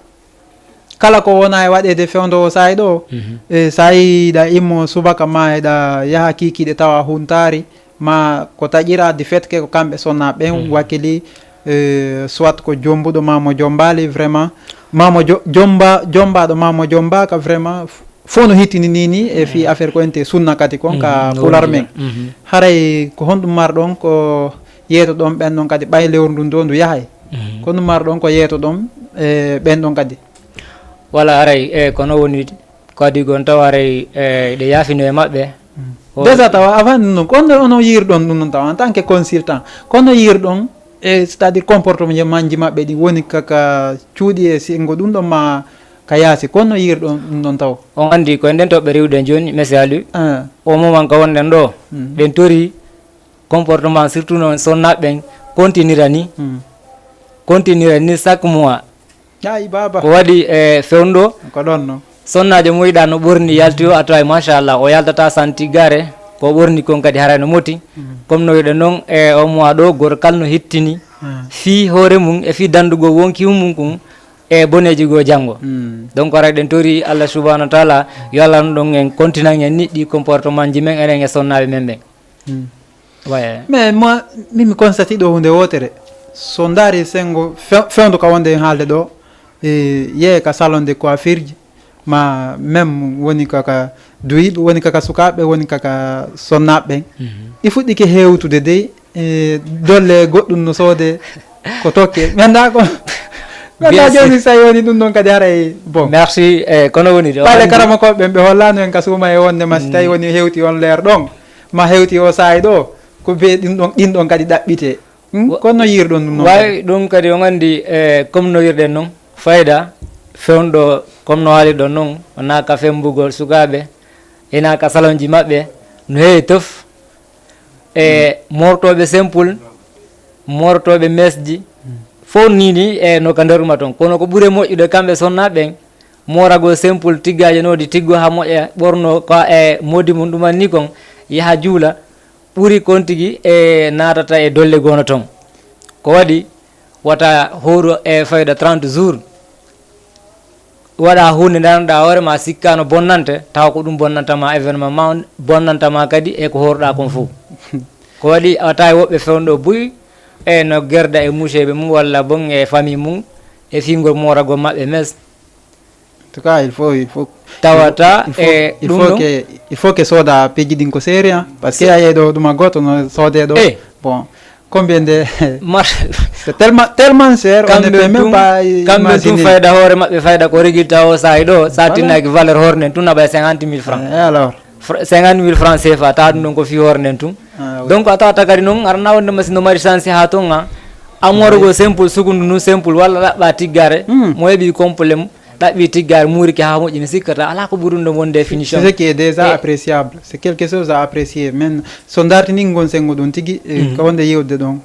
kala ko wona e waɗeede fewndo o saay ɗo, e, saay ɗa immo subaka ma eɗa yaha kiikiiɗe tawa huntaari, ma ko taƴira du fait que ko kamɓe sonna ɓen wakili, euh, soit ko jombuɗo ma mo jombaali vraiment, ma mo jo-, jomba-, jombaɗo ma mo jombaka vraiment, f-, fof no hittini ni ni e fii affaire ko ente sunna kadi kon ka pular men. Haray ko honɗum marɗon ko yeeto ɗon ɓen ɗon kadi, ɓay lewru ndun do ndu yahay. Kono mar ɗon ko yeeto ɗon e ɓen ɗon kadi. Wala aray, e kono woni kadi gon taw aray, e ɗe yaafino e maɓɓe. O- Déjà tawa avant ɗum ɗon, kono ono yiirɗon ɗum ɗon tawa en tant que consultant, kono yiirɗon e c'est-à-dire comportement manji maɓɓe ɗi woni kaka cuuɗi e singo ɗum ɗon ma ka yaasi, kono yiirɗon ɗum ɗon taw. On andi ko nden toɓɓe riwɗen joni, monsieur Aliou. Ah. O moment ka wonɗen ɗo, ɗen tori comportement, surtout noon sonnaɓe ɓen, continuira ni. Continuira ni chaque mois. Ay baba. Ko waɗi e fewndo? Ko ɗon no. Sonnaajo moyɗa no ɓorni yalti o, a tawi machallah, o yaltata santi gare, ko ɓorni kon kadi haray no moti. Comme no wiɗen noon, e o mois ɗo, gorkal no hittini fii hoore mum e fii danndugol wonki mum kun e boneeji goo janngo. Donc aray ɗen tori Allah subhanahu wa taala yo Allah no ɗon en continue en niɗɗi comportement ji men enen e sonnaaɓe men ɓen. Ouais. Mais moi, min mi constati ɗo hunde wotere. So ndaari sengo fe- fewndo ka wonde en haalde ɗo, e, yeeye ka salon de coiffure ji, ma même woni kaka duyiɓe, woni kaka sukaaɓe, woni kaka sonnaaɓe ɓen. Ɗi fuɗɗike hewtude dey, e, dolle goɗɗum no soode ko tokke. Mi annda ko, mi annda joni sa woni ɗum ɗon kadi haray bon. Merci, e, kono woni ɗo. Ɓale karamakooɓe ɓen ɓe hollano en ka suuma e wonde ma si tawi woni hewti on leer ɗon. Ma hewti o saa'i ɗo, ko be ɗin ɗon, ɗin ɗon kadi ɗaɓɓite. Hmm? Wa- Kono no yiirɗon ɗum noon kadi? Way ɗum kadi on anndi, e, comme no yiirɗen noon, fayda fewndo comme no haalirɗon noon, wonaa ka femmbugol sukaaɓe, ena ka salonji maɓɓe, no heewi tof, e, moortooɓe simple, moortooɓe mesji, fof nii nii, e, no ka nder uma toon. Kono ko ɓuri moƴƴude kamɓe sonnaaɓe ɓen, mooragol simple, tiggaaje noon ɗi tiggo haa moƴƴa, ɓornoo ka e moodi mum ɗuman nii kon, yaha juula, ɓuri kon tigi e naatata e dolle goo no toon. Ko waɗi wata hooru e fayda trente jours, waɗa huunde nde annduɗaa hoore ma sikkaano bonnante, tawa ko ɗum bonnanta ma événement ma on, bonnanta ma kadi e ko hooruɗaa kon fof. Ko waɗi a tawi woɓɓe fewndo buy e no gerda e muuseeɓe mum walla bon e famille mum e fingol mooragol maɓɓe mes. En tout cas, il faut, il faut, tawata il faut, e il ɗum faut ɗum que, il faut que sooda piiji ɗin ko sérieux, hein, parce que a yeeyi ɗo ɗuma gooto no soodee ɗo. Eh. Bon, combien de, mar- c'est tellement, tellement cher, on ne peut même pas imaginer. Kamɓe tun fayda hoore maɓɓe, fayda ko résultat o saa'i ɗo, sa tinnaki valeur hoore nden tun aɓay cinquante mille francs. Eh, alors. Fr- cinquante mille francs C F A, tawa ɗum ɗon ko fii hoore nden tun. Ah, oui. Donc a tawata kadi noon arana wonde ma si no mari chance haa toon a, a mooragol simple, sukundu ndun simple, walla ɗaɓɓa tiggare, mo heɓi complet mum, ɗaɓɓi tiggare, muurike haa moƴƴi, mi sikkata alaa ko ɓuri ɗum ɗon wonde finition. C'est ce qui est déjà appréciable. C'est quelque chose à apprécier. Men so dartini ngon sengo ɗon tigi, e, ko wonde yewde ɗon.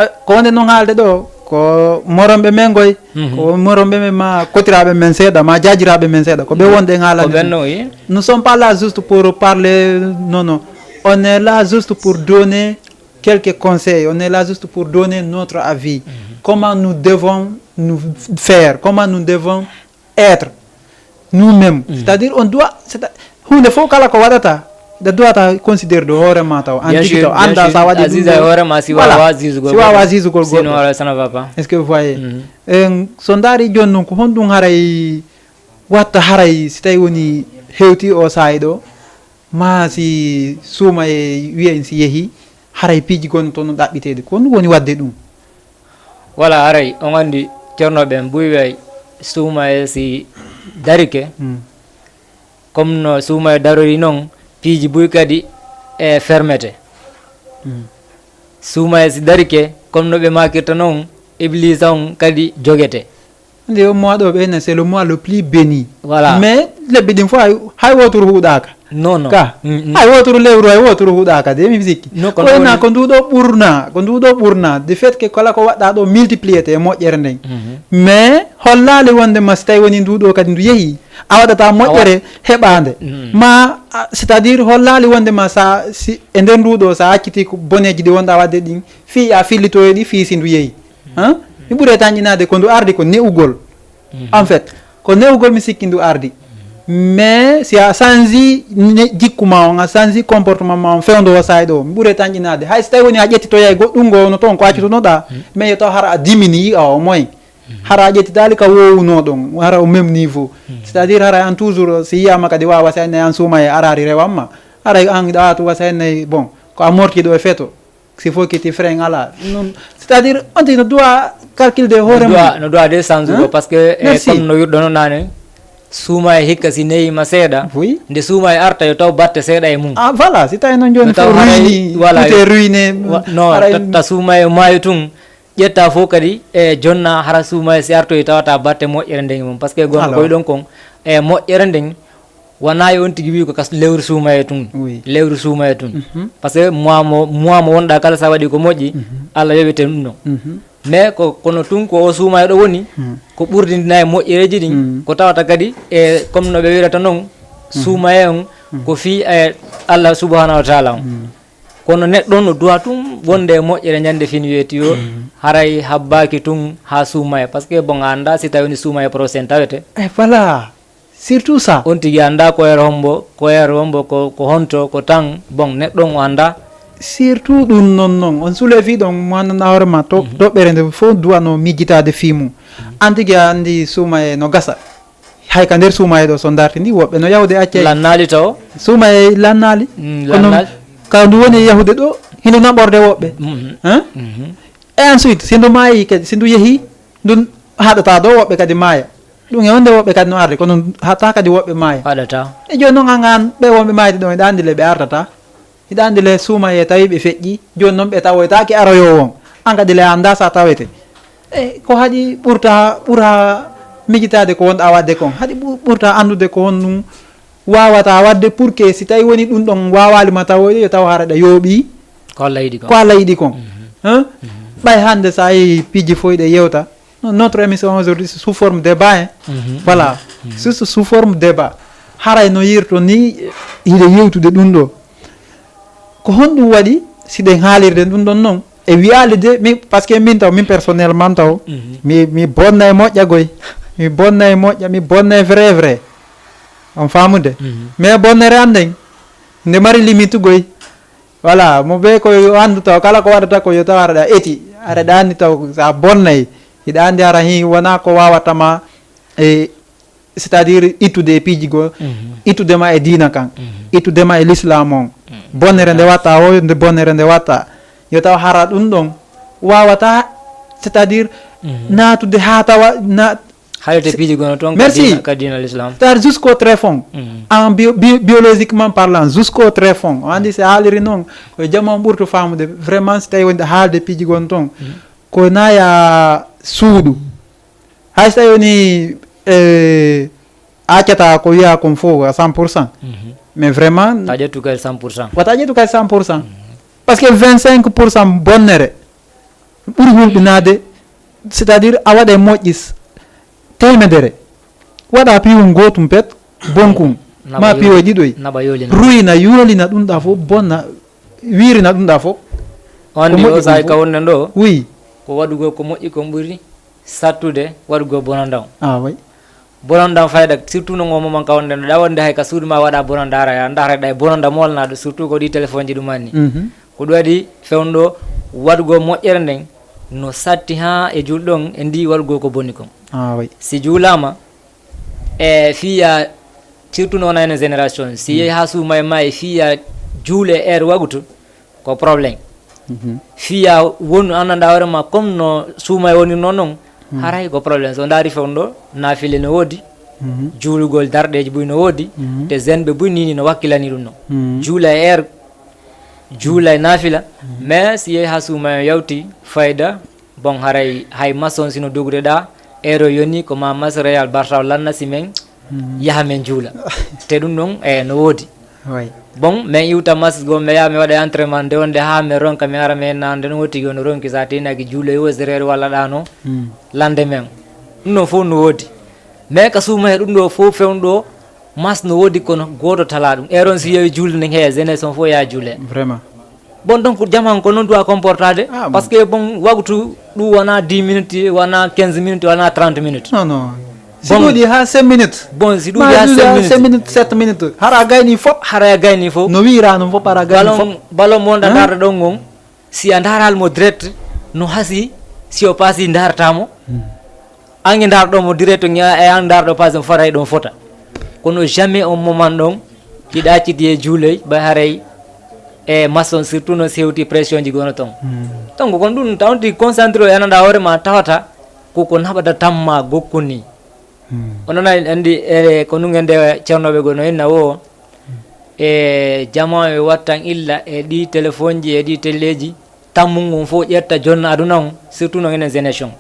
Eh, ko wonde noon haalde ɗo, ko moronɓe men ngoy, ko moronɓe men ma kotiraaɓe men seeɗa, ma jaajiraaɓe men seeɗa, ko ɓe wonde en haalande. Ko ɓen no, oui. Nous sommes pas là juste pour parler, non, non. On est là juste pour donner quelques conseils, on est là juste pour donner notre avis. Comment nous devons nous faire, comment nous devons être nous-mêmes. C'est-à-dire, on doit, c'est-à- hunde fof kala ko waɗata, ɗa duwata considérer ɗo hoore ma taw, an tigi taw, annda sa waɗi ɗum Aziza e hoore ma si wawa zizugol si wawa zizugol goɗɗo. Sinon, ça ne va pas. Est-ce que vous voyez? Eh, so ndaari jooni noon, ko honɗum haray watta haray si tawi woni hewti o saa'i ɗo, ma si suuma e wiya en si yehi, haray piiji gonno toon no ɗaɓɓiteede. Ko honɗum woni waɗde ɗum? Wala aray, on anndi ceernooɓe en buy way suuma e si darike, comme no suuma e darori noon, piiji buy kadi e fermete. Suuma e si darike, comme no ɓe makirta noon, Iblisa on kadi jogete. Nde o mois ɗo ɓe ene, c'est le mois le plus béni. Voilà. Mais lebbi ɗin fof hay, hay wotoro huuɗaka. Non, non. Ka hay wotoro lewru, hay wotoro huuɗaka de, mi sikki. Non, ko wayna ko nduɗo ɓurna, ko nduɗo ɓurna. De fait que kala ko waɗɗa ɗo multiplié te e moƴƴere nden. Mais hollali wonde ma si tawi woni nduɗo kadi ndu yehi, a waɗata moƴƴere heɓande. Ma, a, c'est-à-dire hollali wonde ma sa, si, e nder nduɗo sa acciti ko boneji ɗi wonɗa wadde ɗin, fii a fillitoyo ɗi, fii si ndu yehi. Hein? Mi ɓuuri tan ƴinade ko ndu ardi ko ne'ugol. En fait, ko ne'ugol mi sikki ndu ardi. Mais si a sanji ne-, jikku ma on, a sanji comportement ma on, fewndo o saa'i ɗo, mi ɓuuri tan ƴinade. Hay si tawi woni a ƴettitoyay goɗɗum ngo no toon ko accutonoɗa, mais yo taw hara a dimini yi'a o moyen. Hara a ƴettitali ka wowuno ɗon, hara au même niveau. C'est-à-dire hara an toujours si yiyama kadi wawa wasayne an suuma e arari rewamma. Hara an ɗa watu wasayne, bon, ko a mortiɗo e feto. S'il faut que ti frein ala non, c'est-à-dire on ti no doit calcul de hoore mum. No doit de change ko parce que e comme no wirɗono nane, suuma e hikka si neyima seeɗa, oui, nde suuma e arta yo taw batte seeɗa e mum. Ah voilà, si tawi noon jooni fof ruini, voilà, tout est ruiné. No tatta suuma e maayo tun, ƴetta fof kadi e jonna hara suuma e si artoyi tawata batte moƴƴere nden e mum, parce que gonga koye ɗon kon e moƴƴere nden. Wona e on tigi wi ko kas lewru suuma e tun. Lewru suuma e tun. Parce que mois mo mois mo wonɗa kala sa waɗi ko moƴƴi, Allah yoɓete ɗum ɗon. Mais ko kono tun ko o suuma e ɗo woni, ko ɓurdindina e moƴƴereji ɗin, ko tawata kadi e comme no ɓe wirata noon, suuma e on ko fii e Allah subhanahu wa taala on. Kono neɗɗo no duwa tun wonde e moƴƴere ñande fin weeti o, haray habbaaki tun ha suuma e, parce que bon a annda si tawi ni suuma e prochain tawete. E voilà. Surtout ça. On tigi annda ko heure hombo, ko heure hombo, ko ko honto, ko tan, bon neɗɗo on o annda. Surtout ɗum noon noon on suulee fii ɗon mo anndanɗaa hoore ma to toɓɓere nde fof duwano mijjitaade fii mum. An tigi a anndi suuma e no gasa. Hay ka nder suuma e ɗo so darti ndi woɓɓe no yawde accee. Lannaali taw. Suuma e lannaali. Kono ka ndu woni e yahude ɗo hino naɓorde woɓɓe. Hein? E ensuite si ndu maayi kadi si ndu yehi ndun haɗata ɗo woɓɓe kadi maaya. Ɗum e wonde woɓɓe kadi no arde kono hatta kadi woɓɓe maaya. Haɗata. E jooni noon an an ɓe wonɓe maayde ɗon eɗa anndi le ɓe artata. Hiɗa anndi le suuma e tawi ɓe feƴƴi jooni noon ɓe tawoytaake aroyoowo on. An kadi le a annda sa tawete. E ko haɗi ɓurta ɓura mijitaade ko wonɗa waɗde kon haɗi ɓurta anndude ko honɗum wawata wadde pour que si tawi woni ɗum ɗon wawali ma tawoyde yo taw hara ɗa yooɓi. Ko allah yiɗi kon. Ko allah yiɗi kon. Ɓay hannde sa yehi piiji fof ɗe yewta notre émission aujourd'hui c'est sous forme débat hein. Voilà. Juste sous forme débat. Haray no yirto ni hiɗe yewtude ɗum ɗo. Ko honɗum waɗi si ɗen haalirde ɗum ɗon noon? E wiyaali de mi parce que min taw min personnellement taw mi mi bonna e moƴƴa goy. Mi bonna e moƴƴa mi bonna e vrai vrai. On faamude. Mais bonnere an nden nde mari limite goy. Voilà mo be ko anndu taw kala ko waɗata ko yo taw aɗa eti aɗa anndi taw sa bonnay hiɗa anndi hara hi wona ko wawatama e c'est-à-dire ittude e piiji goo. Ittude ma e diina kan. Ittude ma e l'islam on. Bonnere nde watta o nde bonnere nde watta yo taw hara ɗum ɗon wawata c'est-à-dire natude ha tawa na. Hayrete piiji gono toon. Merci. Ka diina l'islam. Tar jusqu'au très fond en bio, bio, biologiquement parlant jusqu'au très fond o andi si haaliri noon ko jama on ɓurtu famude vraiment si tawi wonde haalde piiji gono toon ko naya suuɗu. Hay so tawi woni e accata ko wiya kon fof à cent pour cent. Mais vraiment ta ƴettu kadi cent pour cent. Wata ƴettu kadi cent pour cent. Parce que vingt cinq pour cent bonnere ɓuri hulɓinaade. C'est à dire a waɗa e moƴƴis temedere waɗa piwum gotum pet bonkun ma piwo ɗiɗoy. Ruyna yolina ɗum ɗa fof bonna wirina ɗum ɗa fof. On ni o sahi ka wonnen ɗo oui. Ko waɗugol ko moƴƴi kon ɓuri sattude waɗugol bononda on. Ah oui. Bononda on fayda surtout no ngo momon ka wonnen ɗo ɗa wonde hay ka suudu ma waɗa bononda ara ya ndaxre ɗa e bononda molnaɗo surtout ko ɗi téléphone ji ɗum anni. Ko ɗum waɗi fewndo waɗugol moƴƴere nden no satti ha e julɗo on e ndi waɗugol ko boni kon. Ah oui. Si juulama e fiya surtout no wona ene génération si yehi ha suuma e ma e fiya juule heure wagutu ko problème. Fiya wonu anndanɗa hoore ma comme no suuma e wonirno noon haray ko problème so ndaari fewndo nafile no woodi. Juulugol darɗeji buy no woodi. Te zenɓe buy nini no wakkilani ɗum no juula e heure juula e nafila. Mais si yehi ha suuma e yawti fayda bon haray hay mason sino dogruɗa ero yoni ko ma masroyal bartaw lanna si men yaha men juula. Te ɗum ɗon e no woodi. Bon men iwta mas go mi yaha mi waɗa entraînement nde wonde ha mi ronka mi ara mi henna nde no wottigi ono ronki sa tinaki juulo e wosirere walla ɗano lande men. Ɗum ɗon fof no woodi. Mais ka suuma he ɗum ɗo fof fewndo mas no woodi kono goto tala ɗum eron si yewi juulde nden heya jeunesse on fof ya juule. Vraiment. Bon donc jaman ko noon duwa comportade. Ah, parce que bon waktu ɗum wona dix minutes wona quinze minutes wona trente minutes. Non non. Si ɗuuɗi ha cinq minutes. Bon si ɗuuɗi ha cinq minutes sept minutes hara a gayni fop. Hara a gayni fop. No wiira noon fop hara a gayni fop. Ballon mo wonɗa darde ɗon ngon si a ndaral mo direct no hasi si o paasi ndaratamo. Ange ndarɗo mo direct e an ndarɗo paasi mo fotay ɗon fota. Kono jamais on moment ɗon hiɗa accidi e juuley ɓay haray E maçon surtout no sewti pression ji gono ton. Donc kon ɗum tawti concentré o yananɗa hoore ma tawata koko naɓata tamma gokkuni. On nana andi e ko nungen nde ceernoɓe gono inna wo e jama e wattan illa e ɗi téléphone ji e ɗi telleji. Tammu ngun fof ƴetta jonna aduna on surtout no enen génération.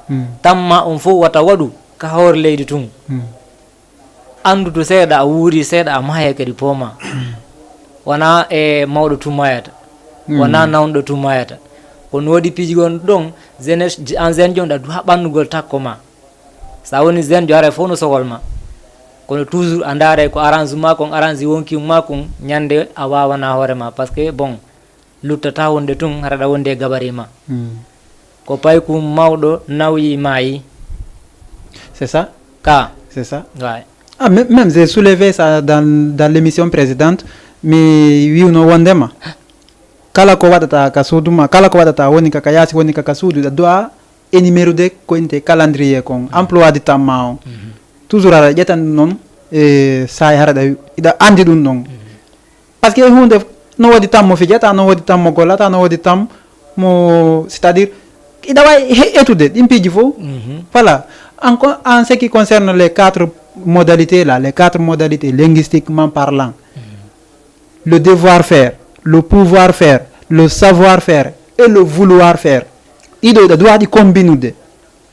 Tamma on fof wata waɗu ka hoore leydi tun. Anndude seeɗa a wuuri seeɗa a mahaya kadi pooma. Wona e mawɗo tumayata. Wona nawnuɗo tumayata. Kono woodi piiji gonɗo ɗon jeunesse en jeune jonɗa du ha ɓannugol takko ma. Sa woni jeune jo haray fof no sogol ma. Kono toujours a ndaaray ko arrange ma kon arrange wonki ma kon ñande a wawana hoore ma parce que bon luttata wonde tun haraɗa wonde e gabari ma. Ko payku mawɗo nawyi maayi. C'est ça. Ka. C'est ça. Ouais. Ah, même, même j'ai soulevé ça dans, dans l'émission précédente, mi wiwno wondema kala ko waɗata ka suudu ma kala ko waɗata woni ka ka yaasi woni ka ka suudu ɗa doit énumérude ko inte calendrier kon emploi du temps ma on toujours aɗa ƴetan ɗum noon e saay hara ɗa iɗa anndi ɗum ɗon parce que hunde no woodi tammo fijata no woodi tammo gollata no woodi tammo c'est à dire iɗa wawi etude ɗin piiji fof voilà en, en ce qui concerne les quatre modalités là les quatre modalités linguistiquement parlant le devoir faire le pouvoir faire le savoir faire et le vouloir faire ɗiɗo iɗa doit ɗi combinude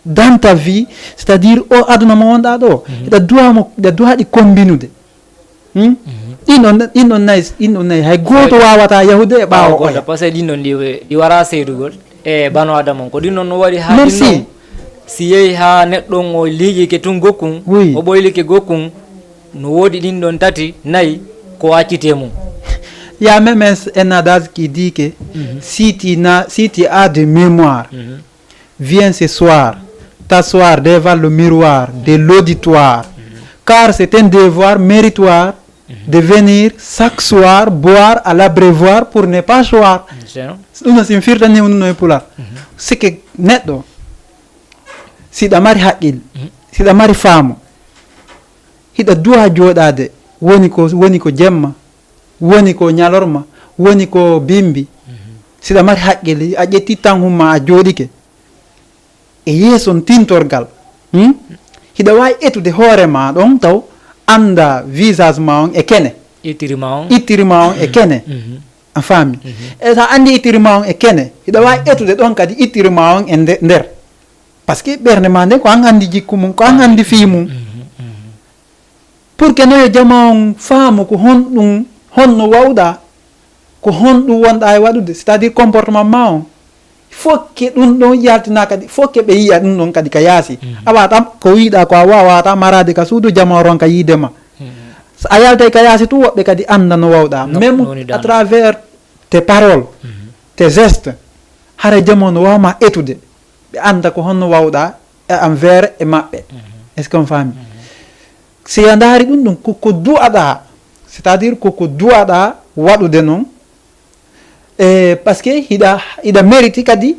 dans ta vie c'est à dire o aduna mo wonɗa ɗo iɗa doit mo iɗa doit ɗi combinude Hmm? Ɗin on ɗin on nayi ɗin on nayi hay gooto wawata yahude e ɓaawo oya. Parce que ɗin on ɗi wara seedugol e bano adama on ko ɗin on no waɗi ha merci. Si yehi ha neɗɗo on o liiƴike tun gokkun o ɓoylike gokkun no woodi ɗin ɗon tati nayi ko accite mum. Ya même un adage qui dit que si tu, na, si tu as de mémoire Viens ce soir t'asseoir devant le miroir de l'auditoire, car c'est un devoir méritoire de venir chaque soir boire à l'abreuvoir pour ne pas choir. Ɗum no sin firtani ɗum no e pular. Sike neɗɗo siɗa mari haqqil siɗa mari faamu hiɗa duwa jooɗaade woni ko woni ko jemma woni ko ñalorma woni ko bimbi siɗa mari haqqille a ƴetti tan humma a jooɗike e yeeson tintorgal hmm? Hiɗa waawi etude hoore ma ɗon taw annda visage ma on e kene ittiri ma on ittiri ma on e kene a faami e so a anndi ittiri ma on e kene hiɗa waawi etude ɗon kadi ittiri ma on e nde- nder parce que ɓernde ma nden ko an anndi jikku mum ko an anndi fii mum pour que noyo jama on faamu ko honɗum honno wawɗa ko honɗum wonɗa e waɗude c'est à dire comportement ma on fokke ɗum ɗon yaltina kadi fokke ɓe yiya ɗum ɗon kadi ka yaasi a wata ko wiɗa ko a wawata marade ka suudu jama o ronka yiide ma a yaltay ka yaasi tun woɓɓe kadi anda no wawɗa même à travers tes paroles tes gestes hara jama o no wawma etude ɓe anda ko honno wawɗa e envers e maɓɓe est ce que on faami si a ndaari ɗum ɗum koko du'aɗa c'est à dire koko du'aɗa waɗude noon e parce que hiɗa hiɗa mérite kadi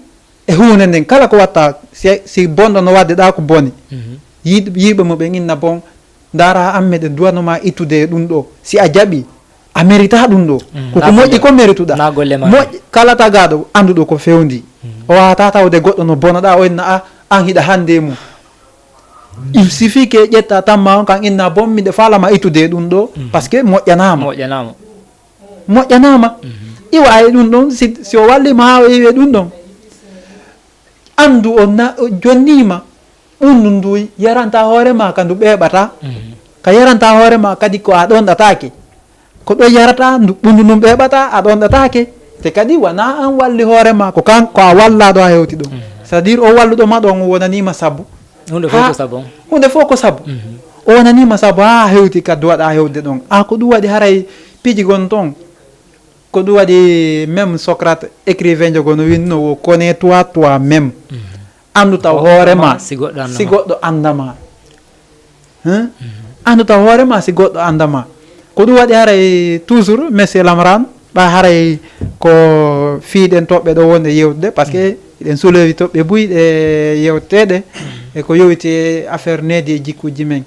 e huunde nden kala ko watta si si bonɗo no wadde ɗa ko boni yiiɓe muɓen inna bon ndaara an meɗen duwanoma ittude e ɗum ɗo si a jaɓi a mérita ɗum ɗo koko moƴƴi ko mérituɗa moƴƴi kala tagaɗo anduɗo ko fewndi o wawata tawde goɗɗo no bonoɗa o inna a an hiɗa hande mum il suffit que ƴetta tamma on kan inna bon miɗa falama ittude ɗum ɗo parce que moƴƴanama moƴƴanama moƴƴanama iwa e ɗum ɗon si, si o wallima ha o iwe ɗum ɗon andu o na- o jonnima ɓundu ndu yaranta hoore ma ka ndu ɓeɓata ka yaranta hoore ma kadi ko a ɗonɗatake ko ɗo yarata ndu ɓundu ndun ɓeɓata a ɗonɗatake te kadi wona an walli hoore ma ko kan ko a wallaɗo a hewti ɗum c'est à dire o walluɗo ma ɗon o wonanima sabu hunde fof ko sabu hunde fof ko sabu o wonanima sabu ha hewti kaddu waɗa hewde ɗon a ko ɗum waɗi haray piiji gon ton ko ɗum waɗi même socrate écrivain jogo no winno wo connais toi toi même andu taw hoore ma si goɗɗo andama andu taw hoore ma si goɗɗo andama ko ɗum waɗi haray toujours monsieur lamran ɓa haray ko fiiɗen toɓɓe ɗo wonde yewtude par ce que eɗen soulevi toɓɓe buy ɗe yewteteɗe e ko yowiti e affaire needi e jikkuji men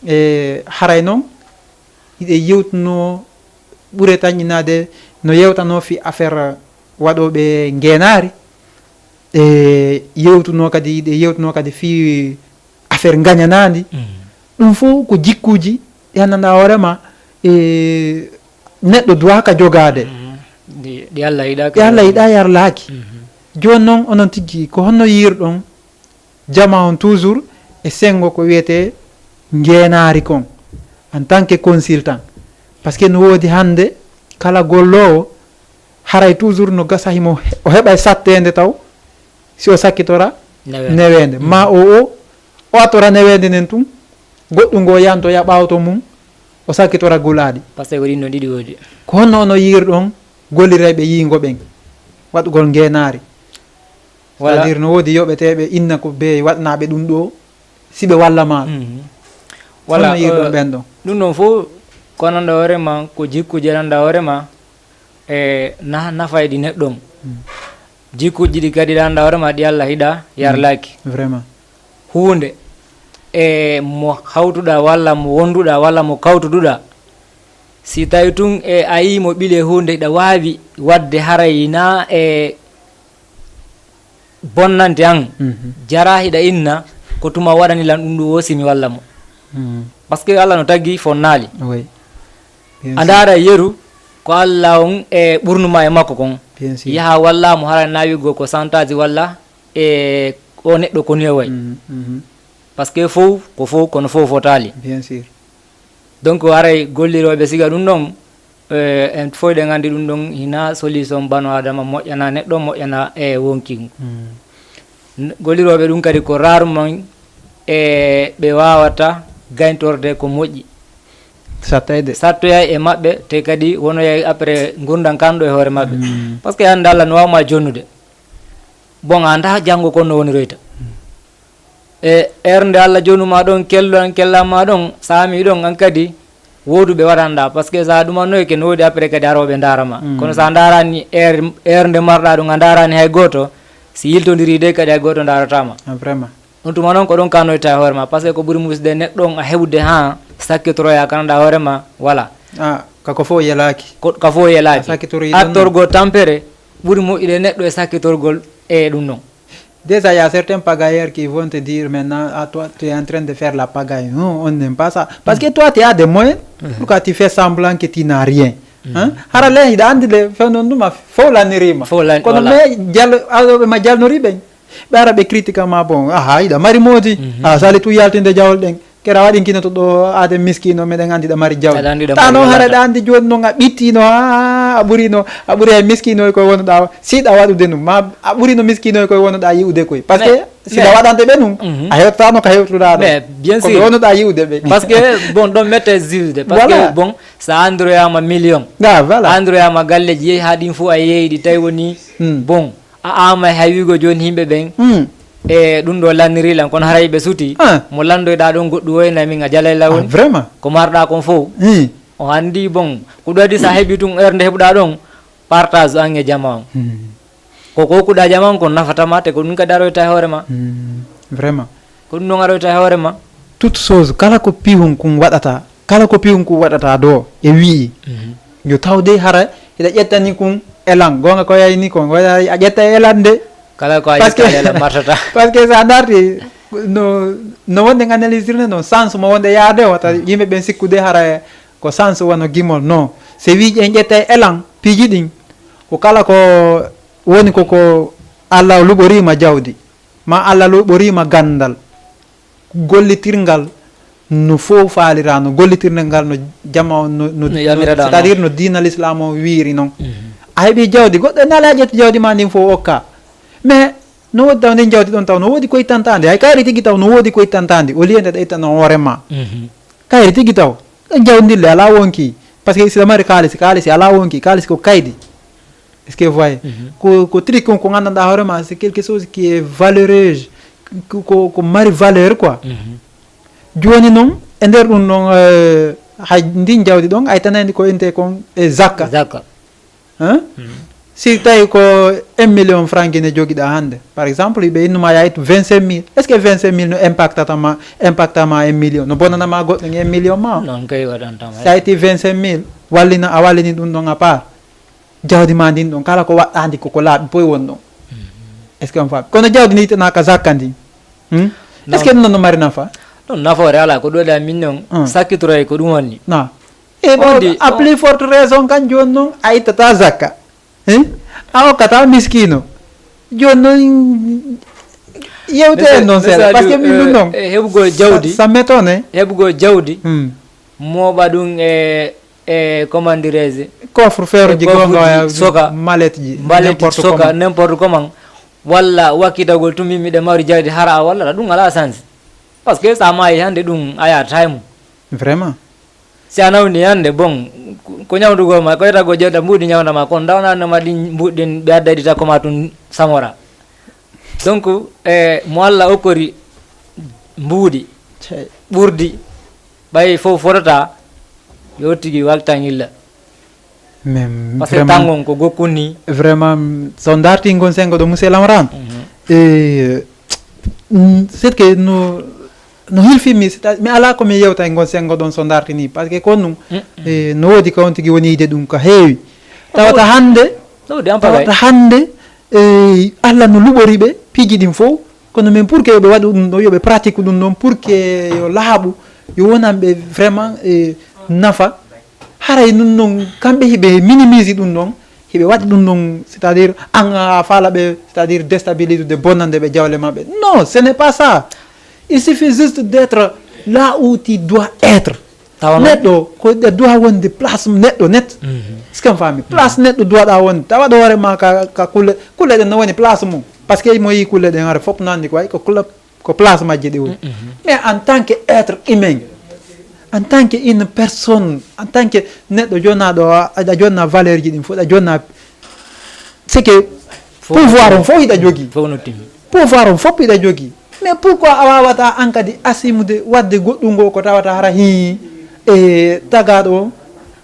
e haray noon hiɗen yewtuno ɓure tañinade no yewtanoo fii affaire waɗooɓe ngeenaari, e yewtunoo kadi, ɗe yewtunoo kadi fii affaire ngañanaandi. Ɗum fof ko jikkuuji ɗi anndanɗaa hoore ma, e neɗɗo duwaaka jogaade. Ɗi, ɗi Allah yiɗaa ɗi Allah yiɗaa yarlaaki. Jooni noon, onon tigi, ko honno yiirɗon jama on toujours e senngo ko wiyetee ngeenaari kon, en tant que consultant? Parce que no woodi hannde kala golloowo, haray toujours no gasa himo he-, o heɓa e satteende taw, si o sakkitora Neweende. Neweende. Ma o, o, o attora neweende nden tun, goɗɗum ngo yantoya ɓaawo to mum, o sakkitora gulaaɗi. Parce que ko ɗin ɗon ɗiɗi woodi. Ko honno ono yiirɗon gollirayɓe yiingo ɓen waɗugol ngeenaari? Wala. C'est-à-dire no woodi yoɓeteeɓe inna ko ɓe waɗanaaɓe ɗum ɗoo, si ɓe walla ma. Wala, honno yiirɗon, eh, ɓen ɗon? Ɗum ɗon fof ko anndanɗaa hoore ma, ko jikkuuji anndanɗaa hoore ma, e na-, nafayɗi neɗɗo on. Jikkuuji ɗi kadi ɗi anndanɗaa hoore ma, ɗi Allah yiɗaa, yarlaaki. Vraiment. Huunde e mo hawtuɗaa walla mo wonduɗaa walla mo kawtuduɗaa, si tawi tun e a yii mo ɓile huunde, hiɗa waawi waɗde haray na e bonnante an, jara hiɗa inna ko tuma waɗani lan ɗum ɗum o si mi walla mo. Parce que Allah no tagi fonnaali. Oui. Bien sûr. A ndaara yeru ko Allah on e ɓurnuma e makko kon. Bien sûr. Yaha walla mo haray naawi go ko santaji walla e o neɗɗo ko ni o way. Parce que fof ko fof kono fof fotaali. Bien sûr. Donc haray gollirooɓe siga ɗum ɗon, eh, en fof eɗen anndi ɗum ɗon hina solution bano adama moƴƴana neɗɗo, moƴƴana e wonki ngu. N-, gollirooɓe ɗum kadi ko rarement e ɓe wawata gayntorde ko moƴƴi. Sattayde. Sattoyay e maɓɓe, te kadi wonoyay après ngurndan kanɗo e hoore maɓɓe. Parce que hannde Allah no wawma jonnude. Bon, a anndaa janngo kon no woniroyta. E heure nde Allah jonuma ɗon, kello an, kella ma ɗon, saami ɗon, an kadi, wooduɓe waɗanɗa. Parce que sa ɗumannoyke, no woodi après kadi arooɓe ndaara ma. Kono sa ndaarani heure, heure nde marɗa ɗum, a ndaarani hay gooto, si yiltondiri de kadi hay gooto ndaarata ma. Ah, vraiment. Ɗum tuma noon ko ɗum kanoyta e hoore ma, parce que ko ɓuri muusde neɗɗo on a heɓude ha sakkitoroya kanɗa hoore ma, voilà. Ah, ka ko fof yelaaki. Ko, ka fof yelaaki. A sakkitori ɗum. Attorgo tampere ɓuri moƴƴude neɗɗo e sakkitorgol e ɗum ɗon. Déjà, il y a certains pagayeurs qui vont te dire maintenant, ah, toi, tu es en train de faire la pagaille. Non, on n'aime pas ça. Parce que toi, tu as des moyens. Pourquoi tu fais semblant que tu n'as rien? Hein? Hara le, hiɗa anndi le, fewndo ɗum, a fow lanniriima. Fow lan-, kono voilà. Mais jal-, alooɓe ma jalnori ɓen. Ɓe ara ɓe critique ma, bon, aha, hiɗa mari moodi. A sali tu yaltinde jawol ɗen. Kera waɗi kino to ɗo aade miskino, meɗen anndi ɗa mari jawdi. Aɗa anndi ɗa mari jawdi. Ta noon hara ɗa anndi jooni noon a ɓittino, a, a ɓurino, a ɓuri hay miskino e koye wonoɗa, siɗa waɗude ɗum, ma a ɓurino miskino e koye wonoɗa yi'ude koye. Parce que mais, si mais, ɗa waɗante ɓe ɗum, a hewtatano ka hewtuɗa ɗo. Mais, bien sûr. Ko ɓe wonoɗa yi'ude ɓe. Parce que, bon, ɗon mette juge de. Parce que, voilà. Bon, sa androyama million. Ah, voilà. Androyama galleji yehi ha ɗin fof a yeeyi ɗi tawi woni, bon. A ama hay wiigo jooni yimɓe ɓen, e ɗum ɗo lanniri lan, kono haray ɓe suti. Ah. Mo lanndoyɗa ɗon goɗɗum woyna min a jalay lawol. Ah, vraiment? Ko marɗa kon fof. Hmm. O anndi, bon, ko ɗum addi sa heɓi tun heure nde heɓuɗa ɗon, partage an e jama on. Hmm. Ko ko kuɗa jama on kon nafata ma, te ko ɗum kadi aroyta e hoore ma. Hmm. Vraiment. Ko ɗum ɗon aroyta e hoore ma. Toute chose, kala ko pihun kun waɗata, kala ko piwun ko waɗata ɗo e wi'i, yo taw dey hara hiɗa ƴettani kun elan. Gonga ko yayni kon, waya a ƴetta e elan de. Kala ko a ƴetta e elan martata. Parce que sa darti no, no wonde analysirde no sens mo wonde yaade o, ta yimɓe ɓen sikkude hara ko sens wano gimol. No, se wi'i en ƴetta e elan piiji ɗin, ko kala ko woni ko, ko Allah luɓorima jawdi, ma Allah luɓorima gandal, gollitirngal no fof faalira, no gollitirngal no jama on, no, no, c'est-à-dire no diina l'islam o wiiri noon. A heɓi jawdi, goɗɗo nala ƴetta jawdi ma ndin fof okka. Mais no woodi taw ndin jawdi ɗon taw no woodi ko ittantandi. Hay kayri tigi taw no woodi ko ittantandi. Au lieu nde ɗa ittana hoore ma. Kayri tigi taw. Ɗon jawdi ndin le ala wonki. Parce que si ɗa mari kaalisi, kaalisi ala wonki. Kaalisi ko kaydi. Est-ce que vous voyez? Ko, ko trick on ko nganndanɗaa hoore ma, c'est quelque chose qui est valeureuse, ko, ko, ko mari valeur quoi. Jooni noon, e nder ɗum noon, eh, hay ndin jawdi ɗon, ay tanayndi ko inte kon e zakka. Zakka. Hein? Si tawi ko un million franc Guinée jogiɗaa hannde, par exemple, ɓe innuma ya ittu vingt-cinq mille. Est-ce que vingt-cinq mille no impactata ma, impacta ma un million? No bonana ma goɗɗo un million ma? Noon kay waɗanta ma. Sa itti vingt-cinq mille, wallina, a wallini ɗum ɗon à part. jawdi ma ndin ɗon, kala ko waɗɗandi koko laaɓi poy won ɗon. Est ce que on faami? Kono jawdi ndi yitanaka zakka ndi. Hmm? Est ce que ɗum ɗon no mari nafa? Ɗum nafoore alaa, ko ɗuwaɗa min noon. Hmm. Sakkitoray ko ɗum wonni. Na. E On ɗon di- a plus forte raison kan jooni noon a ittata zakka. Hein? A okkata miskino. Jooni noon yewte en noon seeɗa, parce que min ɗum noon, heɓugol jawdi. Sa metone heɓugol jawdi. Hmm. Mooɓa ɗum e e comment dirais-je, coffre feere ji gonga soka malette ji, malette soka n'importe comment. Walla wakkitagol tun min miɗa mari jawdi hara a wallata ɗum ala sens. Parce que sa maayi hannde ɗum a yaata e mum. Vraiment. Si a nawni hannde bon, ko ñawdugol ma ko yetagol jawdi mbuuɗi ñawda ma kon ndawnanoma ɗin mbuuɗi ɗin ɓe adda ɗi takko ma tun samora. Donc e mo Allah okkori mbuuɗi ɓurdi ɓay fof fotata yo tigi waltan illa. Même parce que vraiment tangon ko gokkuni vraiment. So darti ngon sengo ɗo monsieur Lamran, e c'est que no no hilfimi, mi ala ko mi yewta e ngon sengo ɗon so darti ni, parce que kon ɗum e no woodi ko on tigi woni yide ɗum ko heewi. Tawata hannde tawata hannde e Allah no luɓori ɓe piiji ɗin fof. Kono min pour que yoɓe waɗu ɗum ɗo yoɓe pratique ɗum ɗon pour que yo laaɓu, yo wonanɓe vraiment e nafa. Haray ɗum ɗon kamɓe hiɓe minimise ɗum ɗon, hiɓe waɗi ɗum ɗon, c'est à dire an a faala ɓe, c'est à dire déstabilisude bonnande ɓe jawle maɓɓe. Non, ce n'est pas ça. Il suffit juste d'être là où tu dois être. Neɗɗo ko ɗa duwa wonde place neɗɗo net. Est-ce que mi faami? Place neɗɗo duwaɗa wonde tawa ɗo hoore ma ka ka kulle kulle ɗen no woni place mum. Parce que mo yi kulle ɗen hara fof nandi ko way ko kulle ko place majje ɗi woni. Mais en tant que être humain, en tant que une personne, en tant que neɗɗo jonnaɗo aɗa jonna valeur ji ɗin fof ɗa jonna c'est que pouvoir on fof hiɗa jogii. Pouvoir on fof hiɗa jogii. Mais pourquoi a wawata an kadi asimude wadde goɗɗum ngo ko tawata hara hi e tagaɗo o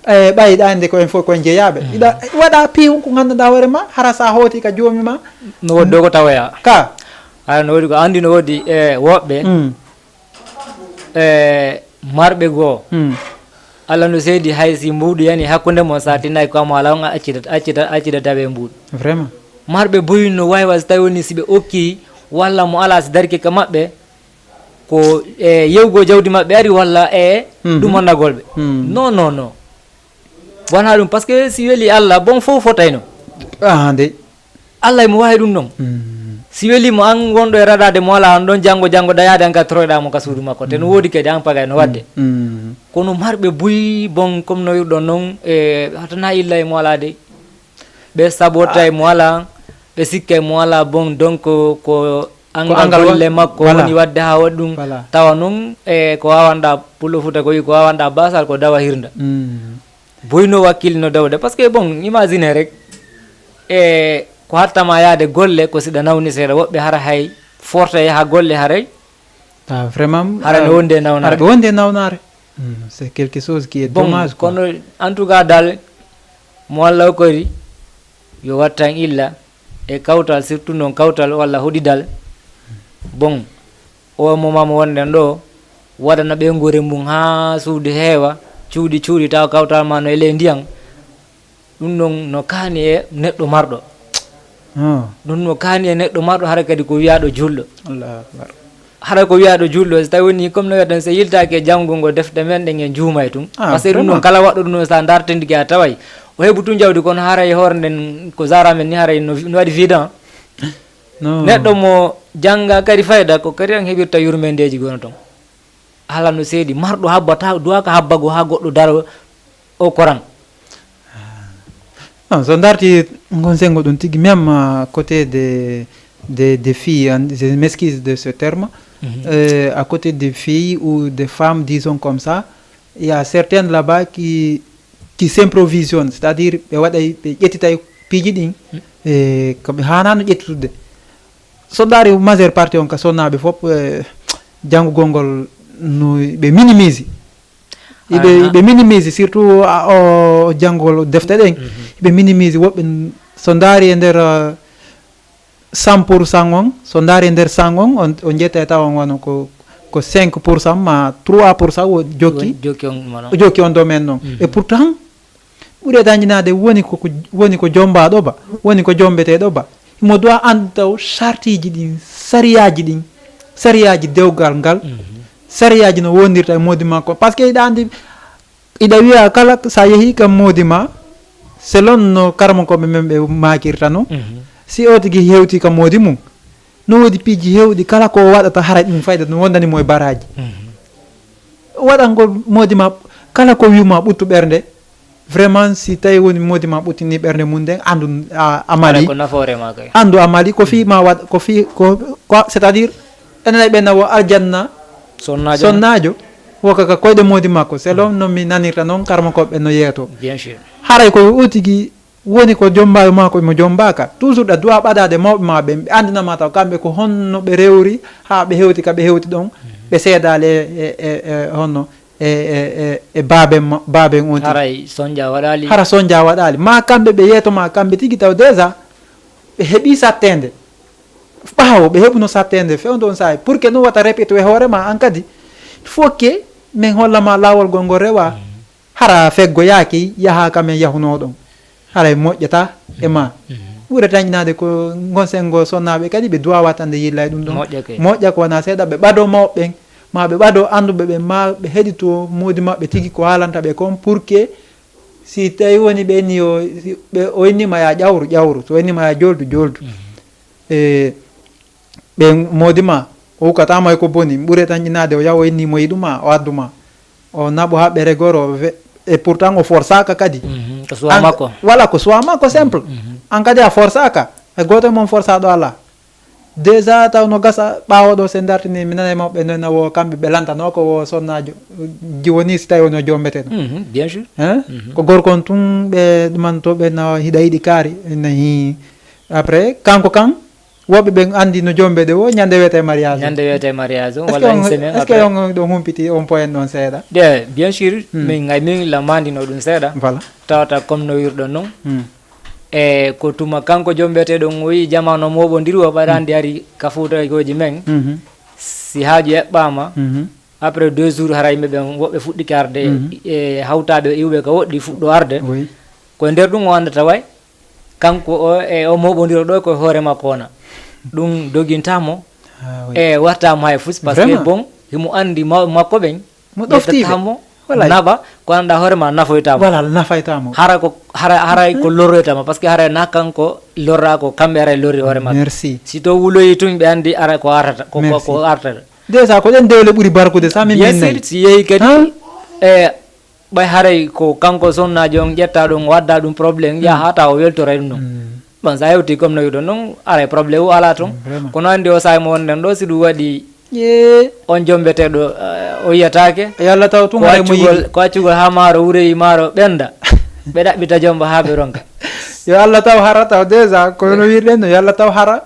e ɓayiɗa nde ko en fof ko en jeeyaɓe iɗa waɗa piiw ko ganduɗa hoore ma hara sa hooti ka joomi ma? No woɗɗo ko tawoya ka hara no woodi ko andi no woodi e woɓɓe e marɓe goo. Allah no seedi hay si mbuuɗu yani hakkunde mon sa tinnaaki ko amo ala on a accida accida accida tawe mbuuɗu. Vraiment. Marɓe boyi no wawi wa so tawi woni si ɓe okki walla mo ala si darki ka maɓɓe ko e yewgo jawdi maɓɓe ari walla e ɗum honnagol ɓe. Non non non. Wona ɗum parce que si weli Allah bon fof fotayno. Ah ndey. Allah emo waawi ɗum noon. Si weliima aan wonɗo e raɗaade mo alaa, aan ɗoon janngo janngo ɗayaade aan ka toroyɗaa mo ka suudu makko te no woodi kadi aan pagay no waɗde. Kono marɓe buy bon comme no wirɗon noon e hatana illa e mo alaa de. Ɓe sabota e mo alaa, ɓe sikka e mo alaa bon donc ko anngal golle makko woni waɗde haa waɗi ɗum. Tawa noon e ko waawanɗaa pullo futa ko wi ko waawanɗaa basal ko dawa hirnda. Boyno wakkil no dawde parce que bon imagine rek e ko hattama yaade golle ko siɗa nawni seeɗa woɓɓe hara hay forta yaha golle haray. Ah, vraiment hara no wonde nawnaare. Ɓe wonde nawnaare. C'est quelque chose qui est bon, dommage kono en tout cas dal mo Allah okkori yo wattan illa e kawtal surtout noon kawtal walla hoɗidal. Bon o momama wonde ɗo waɗana ɓe nguure mum haa suudu heewa cuuɗi cuuɗi tawa kawtal ma no e ley ndiyan. Ɗum ɗon no kaani e neɗɗo marɗo. Ɗum no kaani e neɗɗo marɗo hara kadi ko wiyaaɗo julɗo. Hara ko wiyaaɗo julɗo so tawi woni comme no wiyaɗen so yiltaaki e janngugol defte men ɗen en juumay tun. Parce que ɗum ɗon kala waɗɗo ɗum ɗon so a dartindike a taway o heɓu tun jawdi kono hara e hoore nden ko zara men ni hara no waɗi vidant. Neɗɗo mo jannga kadi fayda ko kadi tan heɓirta yurmendeeji gono toon. Hala no seedi marɗo habbata duwaka habbago ha goɗɗo daro o koran. Non so darti ngon sengo ɗum tigi même côté de de de filles je m'excuse de ce terme. Euh, à côté de filles ou de femmes disons comme ça il y a certaines là-bas qui qui s'improvisionnent c'est à dire ɓe waɗay ɓe ƴettitay piiji ɗin e ko ɓe hanano ƴettitude. So ndaari majeure partie on ka sonnaaɓe fof e janngugol ngol no ɓe minimise iɓe iɓe minimise surtout o janngugol defte ɗen iɓe minimise woɓɓe so ndaari e nder cent pour cent on so ndaari e nder cent on o jetta e tawa on wano ko ko cinq pour cent ma trois pour cent o jokki o jokki on domaine noon et pourtant Ɓuri e dañƴinaade woni ko, ko, woni ko jommbaaɗo ba, woni ko jommbeteeɗo ba. Himo duwa anndu taw sartiiji ɗin, sariyaaji ɗin, sariyaaji dewgal ngal, sariyaaji no wondirta e moodi makko. Parce que iɗa anndi, iɗa wiya kala sa yehi kam moodi ma, selon no karmakooɓe men ɓe maakirta non, si o tigi hewti kam moodi mum, no woodi piiji heewɗi kala ko o waɗata haray ɗum fayda no wondani mo e baraaji. Waɗangol moodi ma kala ko wi'uma ɓuttu ɓernde, vraiment si tawi woni moodi ma ɓuttini ɓernde mum nden, andu a, a mali. Haray ko nafoore ma kay. Andu a mali, ko fii ma waɗ, ko fii, ko, ko, c'est-à-dire, enen ay ɓenna wo aljanna Sonnaajo. Sonnaajo, wo kaka koyɗe moodi makko, selon no mi nanirta noon, karmakooɓe no yeeto. Bien sûr. Haray ko o tigi woni ko jommbaayo maa ko mo jommbaaka. Toujours ɗa duwa ɓadaade mawɓe maa ɓen, ɓe anndina ma taw kamɓe ko honno ɓe rewri haa ɓe hewti ka ɓe hewti ɗon, ɓe seedaali e, e, e, e honno, e, e, e, e baaben ma, baaben on tigi. Haray sonja waɗaali. Hara sonja waɗaali. Maa kamɓe ɓe yeeto maa kamɓe tigi taw déjà ɓe heɓii satteende. Ɓaawo ɓe heɓuno satteende fewndo on saa'i. Pour que no wata répéter e hoore maa an kadi. Faut que min holla ma laawol gol ngol rewa. Hara feggoyaaki, yahaa ka men yahunoo ɗon. Haray moƴƴataa e maa. Ɓuri dañƴinaade ko ngon senngo sonnaaɓe kadi ɓe duwaa wattande yilla e ɗum ɗon. Moƴƴa kay. Moƴƴa ko wonaa seeɗa, ɓe ɓadoo mawɓe ɓen, maa ɓe ɓadoo annduɓe ɓen, maa ɓe heɗitoo moodi maɓɓe tigi ko haalanta ɓe kon, pour que si tawi woni ɓe inni yo, si ɓe, o inni ma yaa ƴawru, ƴawru, so o inni ma yaa joldu, joldu. E, ɓe moodi ma, o hukkataama e ko boni, ɓuri e dañƴinaade o yaha o inni mo yiɗu ma, o addu ma. O naɓu haɓɓere goro, ve-, et pourtant o forsaaka kadi. Mhm, ko choix makko. Voilà, ko choix makko simple. Mhm. An kadi a forsaaka, e gooto e mon forsaaɗo alaa. Déjà taw no gasa ɓaawo ɗo sen dartini, mi nanay mawɓe no na wo kamɓe ɓe lantanoo ko wo sonnaajo, ji woni si tawi woni o jommbeteno. Mhm, bien sûr. Hein? Mhm. Ko gorko on tun ɓe ɗumanto ɓe na hiɗa yiɗi kaari, na hi. Après, kanko kan, woɓɓe ɓen anndi no jommbede wo, ñande wiyete mariage. Ñande wiyete mariage on, walla une semaine après. Est-ce que on, on ɗon humpiti on point ɗon seeɗa? De, bien sûr, min, ngay min la mandino ɗum seeɗa. Voilà. Tawata comme no wirɗon non. Hmm. E ko tuma kanko jommbeteɗo on o yi jama no moɓondiri o ɓaɗa anndi ari ka fuutankooji men. Mhm. Si haaju eɓɓaama, mhm, après deux jours hara yimɓe ɓen woɓɓe fuɗɗike arde, mhm, e hawtaaɓe iwɓe ka woɗɗi fuɗɗo arde. Oui. Ko e nder ɗum o anndata way. Kanko o, e o moɓondiro ɗo ko hoore makko wona. Ɗum doginta mo. Ah, oui. E watta mo hay fus, parce que vraiment, bon, himo anndi mawɓe makko ɓen. Mo ɗofti ɓe. Ƴettata mo, wallahi, naɓa, ko annda hoore ma nafoyta mo. Voilà, nafoyta mo. Hara ko, hara, haray ko lorroyta mo, parce que haray na kanko lorra ko, kamɓe haray lorri hoore makko. Merci. Si to wuloyi tun ɓe anndi ara ko artata, ko, ko, merci, ko artata. Déjà ko ɗen dewle ɓuri barkude, sa min. Bien sûr, si yehi kadi, e ɓay haray ko kanko sonnaajo on ƴetta ɗum, o adda ɗum problème, yaha taw o weltoray ɗum non. Mm. Bon, sa hewti comme no wiɗon non, aray problème o alaa toon. Mm, vraiment. Kono anndi o saa'i mo wonɗen ɗo, si ɗum waɗi, on jommbeteeɗo, eh, o yiyataake. Yo Allah taw tun ko haray mo accugol, yiɗi, ko accugol haa maaro wuroyi, maaro ɓennda. Ɓe ɗaɓɓita jommba haa ɓe ronka. Yo Allah taw hara taw déjà, ko no wirɗen no, yo Allah taw hara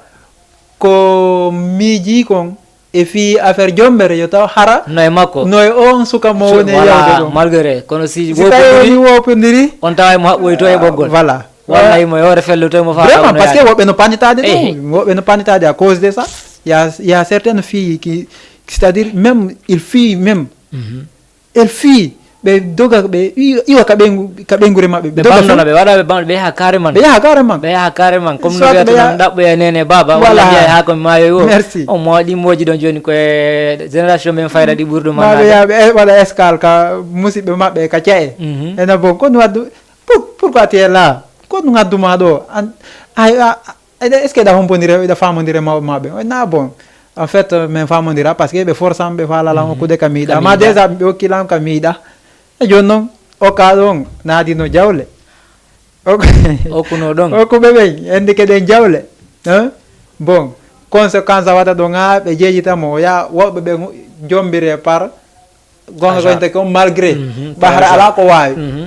ko miiji kon. E fii affaire jommbere, yo taw hara no e makko, no e on suka mo woni e yawde ɗo. Malgré, kono si, si tawi woni wopondiri, on tawa mo haɓɓoy to e ɓoggol. Voilà. Walla mo e hoore fello to mo faala. Vraiment, parce que woɓɓe no panitaade ɗum. Woɓɓe no panitaade à cause de ça. Il y a, il y a certaines filles qui, c'est-à-dire même, il fii même. Mhm. El fii, ɓe doga, ɓe i-, iwa ka ɓeyngu-, ka ɓeynguure maɓɓe, ɓe doga bamnana, ɓe waɗa, ɓe bamna, ɓe yaha carrément. Ɓe yaha carrément. Ɓe yaha carrément. Comme no soit wiyata ɓe yaha, noon, ɗaɓɓoya nene baaba, voilà, walla mbiya haa ko mi maayoy o. Merci. On mo waɗi mooji ɗon jooni ko e génération men fayda ɗi ɓuri ɗum. Ma ɓe yaha, ɓe waɗa escale ka musiɓɓe maɓɓe ka ce'e. Mhm. Ena bon, ko ɗum waddu, pour-, pourquoi tu es là? Ko ɗum addu ma ɗo? An, ay, a, Eɗe, est-ce que eɗa hompondire, eɗa faamondire mawɓe maɓɓe? O na bon. En fait, min faamondira parce que ɓe force am, ɓe faala lan okkude ka miiɗa. Ka ma miiɗa. Déjà ɓe okki lan ka miiɗa. E jooni noon, okka ɗon naadi no jawle. Ok. Okkuno ɗon. Okku ɓe ɓen, andi ke ɗen jawle. Hein? Bon, conséquence a waɗa ɗon haa ɓe jeejita mo, o yaa woɓɓe ɓe jombire par Gonga ko inte ko malgré. Mhm. Bahra ala ko waawi. Mhm.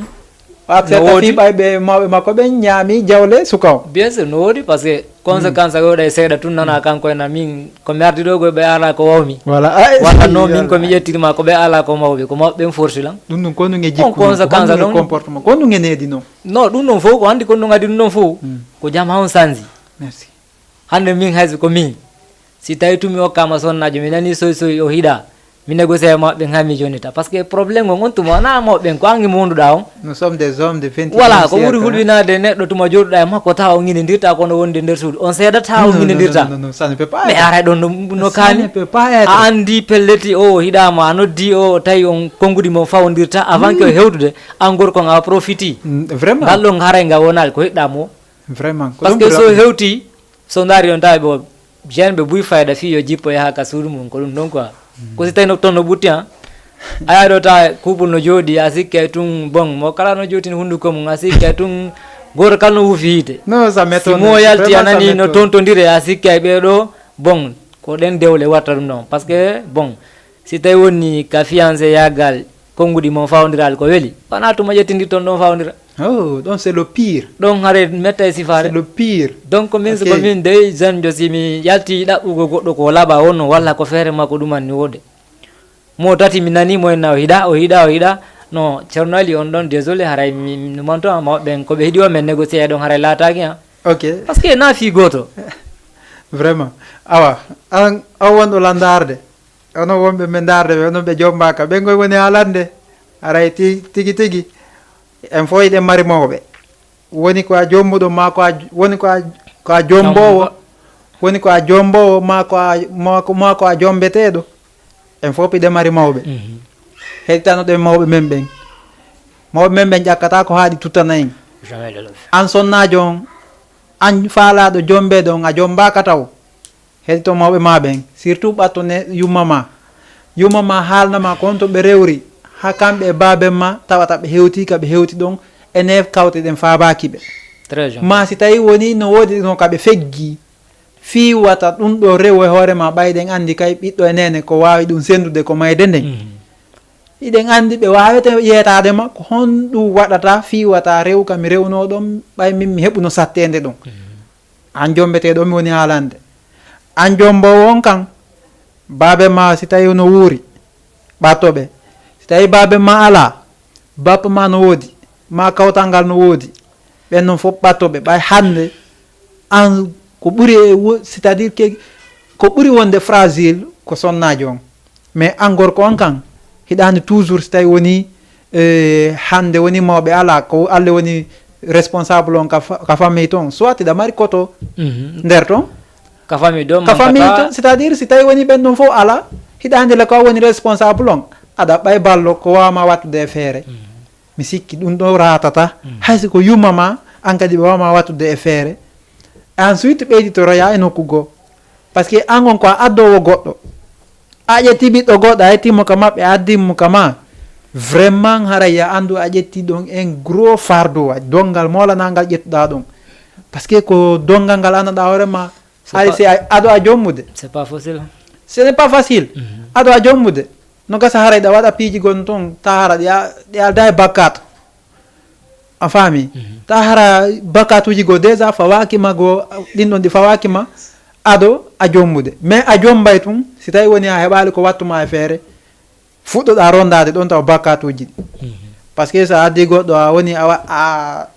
Accepta fii ɓay ɓe mawɓe makko ɓen ñaami jawle suka o. Bien sûr, no woodi, parce que conséquence a woɗa e seeɗa tun nana kanko en a min ko mi ardi ɗo ko ɓe ala ko wawmi. Voilà. Ay, walla no min ko mi ƴettiri ma ko ɓe ala ko mawɓe, ko mawɓe ɓen forti lan. Ɗum ɗum ko ɗum e jikku, conséquence ɗum e comportement, ko ɗum e needi non. No, ɗum ɗon fof, ko anndi ko ɗum addi ɗum ɗon fof. Mm. Ko jam hawon sanji. Merci. Hannde min hayso ko min, si tawi tun mi okkaama sonnaajo, mi nanii soy soy o hiɗa, Mi négocier e maɓɓe, haa mi jonnita. Parce que problème on, on tuma wonaa mawɓe ɓen, ko an e monduɗaa on. Nous sommes des hommes de vingt et unième siècle, hein. Voilà, ko ɓuri hulɓinaade neɗɗo tuma jooɗuɗaa e makko tawa on nginindirta kono wonde nder suudu. On seedata on nginindirta. Non, non, non, non, ça ne peut pas être. Mais haray ɗon no, no kaani. Ça ne peut pas être. A anndi pelleti o, o hiɗaama, a noddi o, o tawi on konguɗi mon fawondirta. Avant que o hewtude, an gorko on a profiti. Mm, vraiment. Ngal ɗon haray nga wonaali ko hiɗɗaa mo. Vraiment. Ko parce que so hewti, so ndaari on tawi bo Jeune ɓe buy fayda fii yo jippo yaha ka suudu mum, ko ɗum ɗon quoi. Ko si tawi no, toon no ɓutti, han. A yaha ɗo ta couple no jooɗi, a sikkay tun, bon, mo kala no jooɗini hunnduko mum, a sikkay tun, gooto kala no wuufi hiite. Non, ça m'étonne. Si mo yalti, vraiment, a nani no tontondire, a sikkay ɓee ɗo, bon, ko ɗen dewle watta ɗum ɗon. Parce que, bon, si tawi woni ka fiancé yaagal, konnguɗi mon fawondiral ko weli, wona tuma ƴettindirton ɗon fawondira. Oh, ɗon c'est le pire. Ɗon hare metta e sifaare. C'est le pire. Donc, min, ok, ko min dey, jeune jo, si mi yalti ɗaɓɓugo goɗɗo ko laɓa wonno, walla ko feere makko ɗuman ni wode. Mo tati mi nani mo en na o hiɗa, o hiɗa, o hiɗa. No, Ceerno Ali on ɗon, désolé, haray mi, mi, mi manto, amma ɓen ko ɓe hiɗi o men négocier ɗon haray laataaki, han. Ok. Parce que na fii gooto. Vraiment. Awa, an, an wonɗo landaarde. Onon wonɓe men ndaarde ɓe, onon ɓe jombaaka. Ɓen koye woni haalande. Haray ti-, tigi tigi. En fof hiɗen mari mawɓe. Woni ko a jombuɗo, maa ko a, woni ko a, ko a jomboowo. Jombo. Woni ko a jomboowo, maa ko a, maa ko, maa ko a jombeteeɗo. En fof hiɗen mari mawɓe. Mhm. Heɗitanoɗen mawɓe men ɓen. Mawɓe men ɓen ƴakkataa ko haaɗi tuttana en. Jamais de la vie. An sonnaajo on, an faalaaɗo jombeede on, a jombaaka taw. Heɗito mawɓe ma ɓen, surtout ɓatto ne yumma ma. Yumma ma haalna ma ko honto ɓe rewri, haa kamɓe e baaben ma tawata ɓe hewti ka ɓe hewti ɗon, e neef kawte ɗen faabaaki ɓe. Très gentil. Ma si tawi woni no woodi no ka ɓe feggi, fii wata ɗum ɗo rewo e hoore ma, ɓay ɗen anndi kay ɓiɗɗo e neene ko waawi ɗum senndude ko mayde nden. Mhm. Hiɗen anndi ɓe waawete yeetaade ma, ko honɗum waɗata fii wata rew ka mi rewnoo ɗon, ɓay min mi heɓuno satteende ɗon. Mhm. An jombeteeɗo mi woni haalande. An jomboowo on kan, baabe ma si tawi no wuuri, ɓatto ɓe. Si tawi baabe ma alaa, bappa ma no woodi, ma kawtal ngal no woodi, ɓen non fof ɓatto ɓe. Ɓay hannde, an ko ɓuri e wo-, c'est-à-dire que ko ɓuri wonde fragile ko sonnaajo on. Mais an gorko on kan, hiɗa anndi toujours si tawi woni, eh, hannde woni mawɓe alaa, ko Alla woni responsable on ka fa-, ka famille ton. Soit hiɗa mari koto Mhm. nder ton. Ka famille ɗon, ka famille ton, c'est-à-dire si tawi woni ɓen ɗon fof alaa, hiɗa anndi le ko a woni responsable on. Aɗa ɓay ballo ko waawma wattude e feere. Mhm. Mi sikki ɗum ɗo raatata, Mhm. hay si ko yumma ma, an kadi ɓe waawma wattude e feere. Ensuite, ɓeyditoroya e nokku goo. Parce que an on ko a addoowo goɗɗo. A ƴetti ɓiɗɗo goɗɗo, a ƴetti mo ka maɓɓe, a addi mo ka ma. Vraiment, haray ya anndu a ƴetti ɗon un gros fardeau, a donngal moolanangal ƴettuɗaa ɗon. Parce que ko donngal ngal annduɗaa hoore ma, c'est hay pas, si a, aɗo a jommude. C'est pas facile. Ce n'est pas facile. Mhm. Aɗo a jommude. No gasa haray ɗa waɗa piiji gon ton, ta hara ɗi a, ɗi aldaa e bakkaatu. A faami? Mhm. Ta hara bakatuuji goo déjà fawaaki ma goo, ɗin ɗon ɗi fawaaki ma, aɗo a jombude. Mais a jombay tun, si tawi woni a heɓaali ko wattu ma e feere, fuɗɗoɗaa rondaade ɗon tawa bakatuuji ɗi. Mhm. Parce que so a addi goɗɗo, a woni a wa-, a,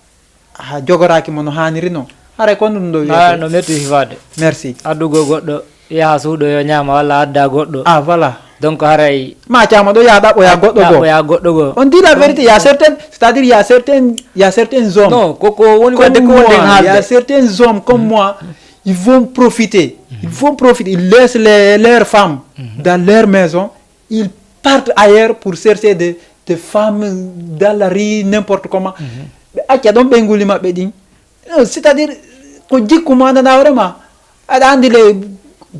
a jogoraaki mo no haaniri non. Haray ko ɗum ɗo Ah, wiyetee? No metti hifaade. Merci. Addugo goɗɗo, yaha suuɗo yo ñaama walla adda goɗɗo. Ah, voilà. Donc haray Ma caama ɗo, ya ɗaɓɓoya goɗɗo goo. Ɗaɓɓoya goɗɗo goo. On dit la vérité, il y a certaines, c'est-à-dire il y a certaines, il y a certains hommes Non, ko, ko woni comme wadde ko wonde moi, il y a haalde. Certains hommes comme moi, ils vont profiter. Ils vont profiter, ils laissent les, leurs femmes dans leur maison, ils partent ailleurs pour chercher des, des femmes dans la rue, n'importe comment. Ɓe acca ɗon ɓeynguuli maɓɓe ɗin. Non, c'est-à-dire, ko jikku ma nana hoore ma. Aɗa andi le,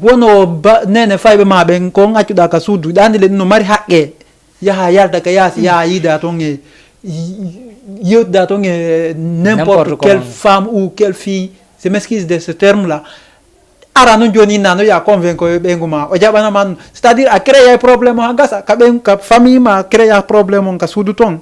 wono ba, nene fayɓe ma ɓen, ko on accuɗa ka suudu. Aɗa andi le, no mari haqqe. Yaha yalta ka yaasi, yaha yiida ton e, yewtida ton e n'importe N'importe quelle comment. Femme ou quelle fille. Je m'excuse de ce terme-là. Ara non joni inna no ya convainco e ɓeyngu ma. O jaɓana man. C'est-à-dire, a créé problème o ha gasa. Ka ɓen, ka famille ma, créé problème on ka suudu ton.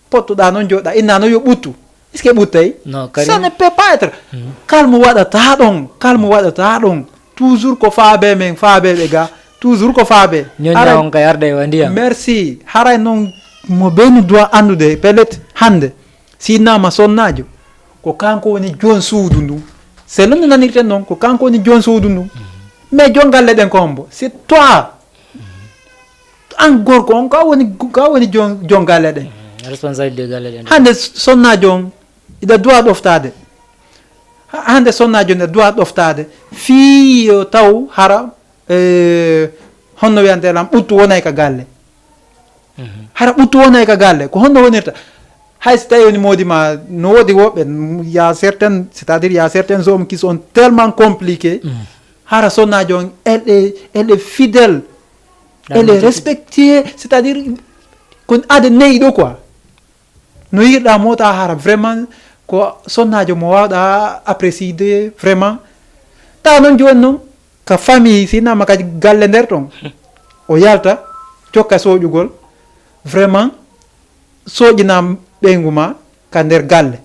Pottuɗaa noon jooɗaa, innaa noon yo ɓuttu. Est-ce que ɓuttay? Non, Karim. Ça ne peut pas être. Mhm. Kal mo waɗataa ɗoon, kal mo waɗataa ɗoon. Toujours ko faabee men, faabee ɓe gaa. Toujours ko faabee. Ñoññaa on ka yarda e wa ndiyam. Merci. Haray noon mo beni doit anndude, peut-être hannde, si innaama sonnaajo, ko kanko woni joon suudu ndu. C'est noon no nanirten noon, ko kanko woni joon suudu ndu. Mhm. Mais joon galle ɗen ko hombo? C'est toi. Mhm. An gorko on, ko a woni, ko a woni jon, jon galle ɗen. Mm, responsabilité galle ɗen. Hannde sonnaajo on, iɗa duwa ɗoftaade. Ha-, hannde sonnaajo on, iɗa duwa ɗoftaade. Fii yo taw hara, eh, honno wiyante lam, ɓuttu wonay ka galle. Mhm. Hara ɓuttu wonay ka galle. Ko honno wonirta? Hay si tawi woni moodi ma, no woodi woɓɓe, il y a certaines, c'est-à-dire, il y a certains hommes qui sont tellement compliqués. Mhm. Hara sonnaajo on, elle est, elle est fidèle. Elle est respectée, c'est-à-dire, kon aade neyi ɗo quoi. No yiɗa mota hara vraiment, ko sonnaajo mo wawɗa apprécier vraiment. Ta noon jooni noon, ka famille, sinama ka galle nder ton, o yalta, jokka soƴugol, vraiment, soƴina ɓeyngu ma ka nder galle.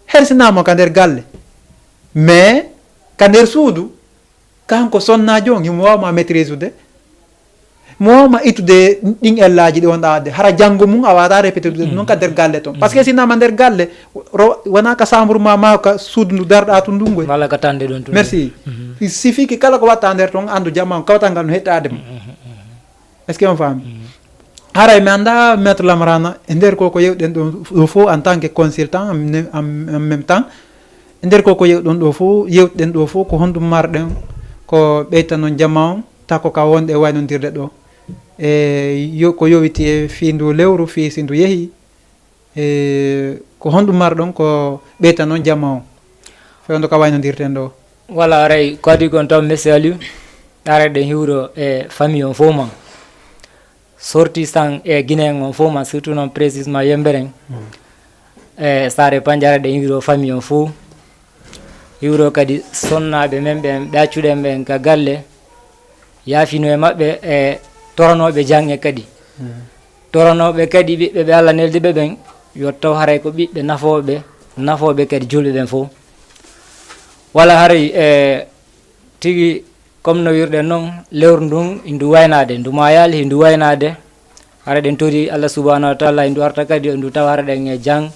Hersinama ka nder galle. Mais, ka nder suudu, kanko sonnaajo on, himo wawa ma maîtrise ude. Mo wawa ma ittude ɗin ellaaji ɗi wonɗa adde. Hara janngo mum a wata répété ude ɗum noon ka nder galle ton. Parce que sinama nder galle, ro-, wona ka chambre ma, ma ka suudu ndu darɗa tun ndun goy. Walla ka tande ɗon tun. Merci. Mhm. Il suffit que kala ko watta nder ton, anndu jama on kawtal ngal no hettaade mo. Mhm, mhm. Est-ce que on faami? Mhm. Haray mi annda, Maître Lamarana, e nder ko ko yewɗen ɗon ɗo fof en tant que consultant, en, en, en même temps, e nder ko ko yewɗon ɗo fof, yewɗen ɗo fof, ko honɗum marɗen ko ɓeytanon jama on, tako ka wonde e waynodirde ɗo? E yo-, ko yowiti e fii ndu lewru, fii si ndu yehi, e ko honɗum marɗon ko ɓeytanon jama on? Fewndo ka waynodirten ɗo. Wala aray, ko adi kon taw, Monsieur Aliou, aray ɗen hiwro e famille on fof man. Sortissant e Guinéen on fof man, surtout noon précisément Yemberen. Mm. E Saare Panjara ɗen hiwro famille on fof. Hiwro kadi sonnaaɓe men ɓen, ɓe accuɗen ɓen ka galle. Yaafino e maɓɓe e toranooɓe janŋe kadi. Mm. Toranooɓe kadi ɓiɓɓe ɓe Allah neldi ɓe ɓen, yo taw haray ko ɓiɓɓe nafooɓe, nafooɓe kadi julɓe ɓen fof. Wala haray, e, tigi, comme no wirɗen noon, lewru ndun, hindu waynaade, ndu maayaali, hindu waynaade. Hara ɗen tori Allah subhanahu wa taala, hindu arta kadi, ndu tawa hara ɗen e jang,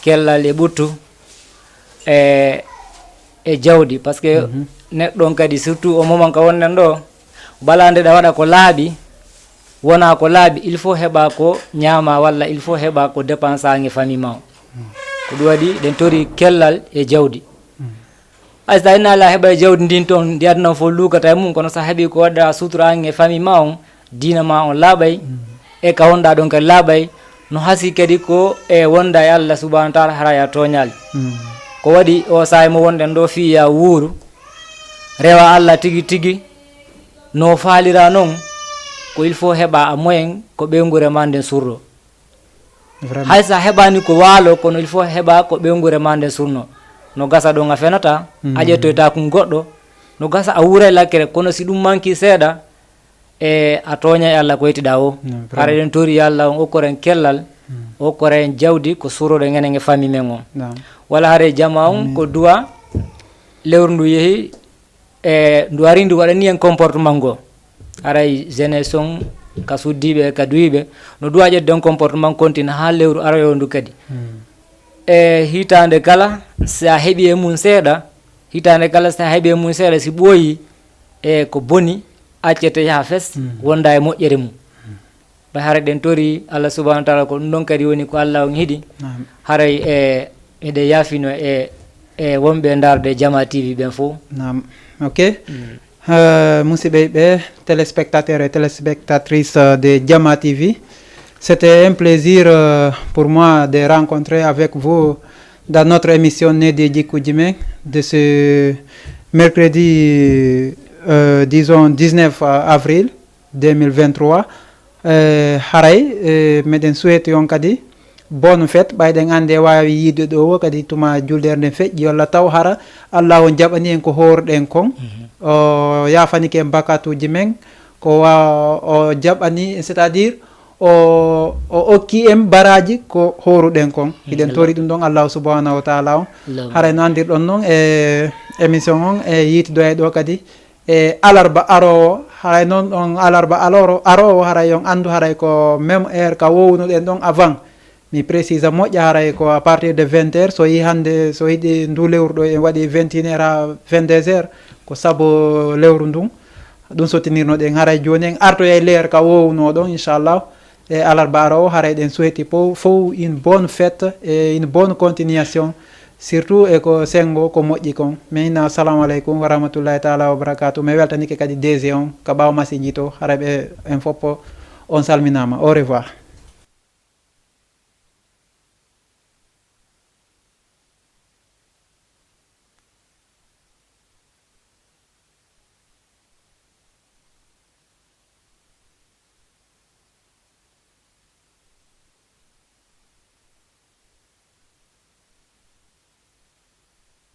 kellal e ɓuttu, e, e jawdi. Parce que neɗɗo on kadi, surtout o moment ka wonɗen ɗo, bala nde ɗa waɗa ko laaɓi, wona ko laaɓi, il faut heɓa ko ñaama, walla il faut heɓa ko dépense ange famille ma o. Ko ɗum waɗi ɗen tori kellal e jawdi. Hay so tawi na ala heɓa e jawdi ndin toon, ndi aduna fof luukata e mum, kono so a heɓi ko waɗa sutura an e famille ma on, diina ma on laaɓay, e ka wonɗa ɗon kadi laaɓay, no hasi kadi ko e wonda e Allah subhanahu wa taala, hara ya tooñaali. Ko waɗi o saa'i mo wonɗen ɗo fii ya wuuru, rewa Allah tigi tigi, no faalira noon, ko il faut heɓa a moyen ko ɓeynguure ma nden surro. Vraiment. Hay so a heɓaani ko waalo, kono il faut heɓa ko ɓeynguure ma nden surno. No gasa ɗon a fenata, a ƴettoyta kun goɗɗo. No gasa a wuuray lakkere, kono si ɗum manki seeɗa, e a tooña e Allah ko yettiɗa o. Mm, vraiment. Hara eɗen tori yo Allah on okkoren kellal, okkoren jawdi ko suroɗen enen e famille men on. Naam. Wala hare jama on ko duwa, lewru ndu yehi, e ndu ari ndu waɗani en comportement ngo. Haray jeunesse on, ka suddiiɓe, ka duwiiɓe, no duwa ƴettude on comportement continue haa lewru aroyo ndu kadi. E hitaande kala, si a heɓi e mum seeɗa, hitaande kala si a heɓi e mum seeɗa, si ɓooyi, e ko boni, accete yaha fes, wonda e moƴƴere mum. Ɓay hara ɗen tori Allah subhanahu wa taala, ko ɗum ɗon kadi woni ko Allah on hiɗi. Naam. Haray e, eɗe yaafino e, e wonɓe ndaarde Jama T V ɓen fof. Naam. Ok. Euh, musidɓe ɓe, téléspectateurs et téléspectatrices, euh, de Jama T V, c'était un plaisir, euh, pour moi de rencontrer avec vous dans notre émission Needi e Jikkuuji Men de ce mercredi, euh, disons dix-neuf avril deux mille vingt-trois. Eh, haray, eh, meɗen suweti on kadi bonne fête, ɓayɗen andi e waawi yiide ɗo o kadi tuma juuldeere nden feƴƴi, walla taw hara Allah on jaɓani en ko hooruɗen kon. O yaafanike en bakatuuji men, ko wa-, o jaɓani, c'est-à-dire, o, o okki en baraaji ko hooruɗen kon. Hiɗen tori ɗum ɗon Allah subhanahu wa taala on. Haray no andirɗon non e émission on e yiitidoya ɗo kadi. E alarba aroowo, haray noon ɗon alarba aloro-, aroowo, haray on anndu haray ko même heure ka wownuɗen ɗon avant. Mi précisa moƴƴa, haray ko à partir de vingt heures, so yi hannde, so yiɗi ndu lewru ɗo en waɗi vingt et une heures haa vingt-deux heures, ko sabu lewru ndun. Ɗum sottinirnoɗen haray jooni en artoya e leer ka wownoɗon, inchallah. E alarba arowo haray ɗen souhaiti po fow une bonne fête et une bonne continuation, surtout e ko sengo ko moƴƴi kon. Mi inna assalamu aleykum wa rahmatullahi taala wa barakatu. Mi weltanike kadi D G on ka ɓaawo masiiji to, haray ɓe en foppo on salminama. Au revoir.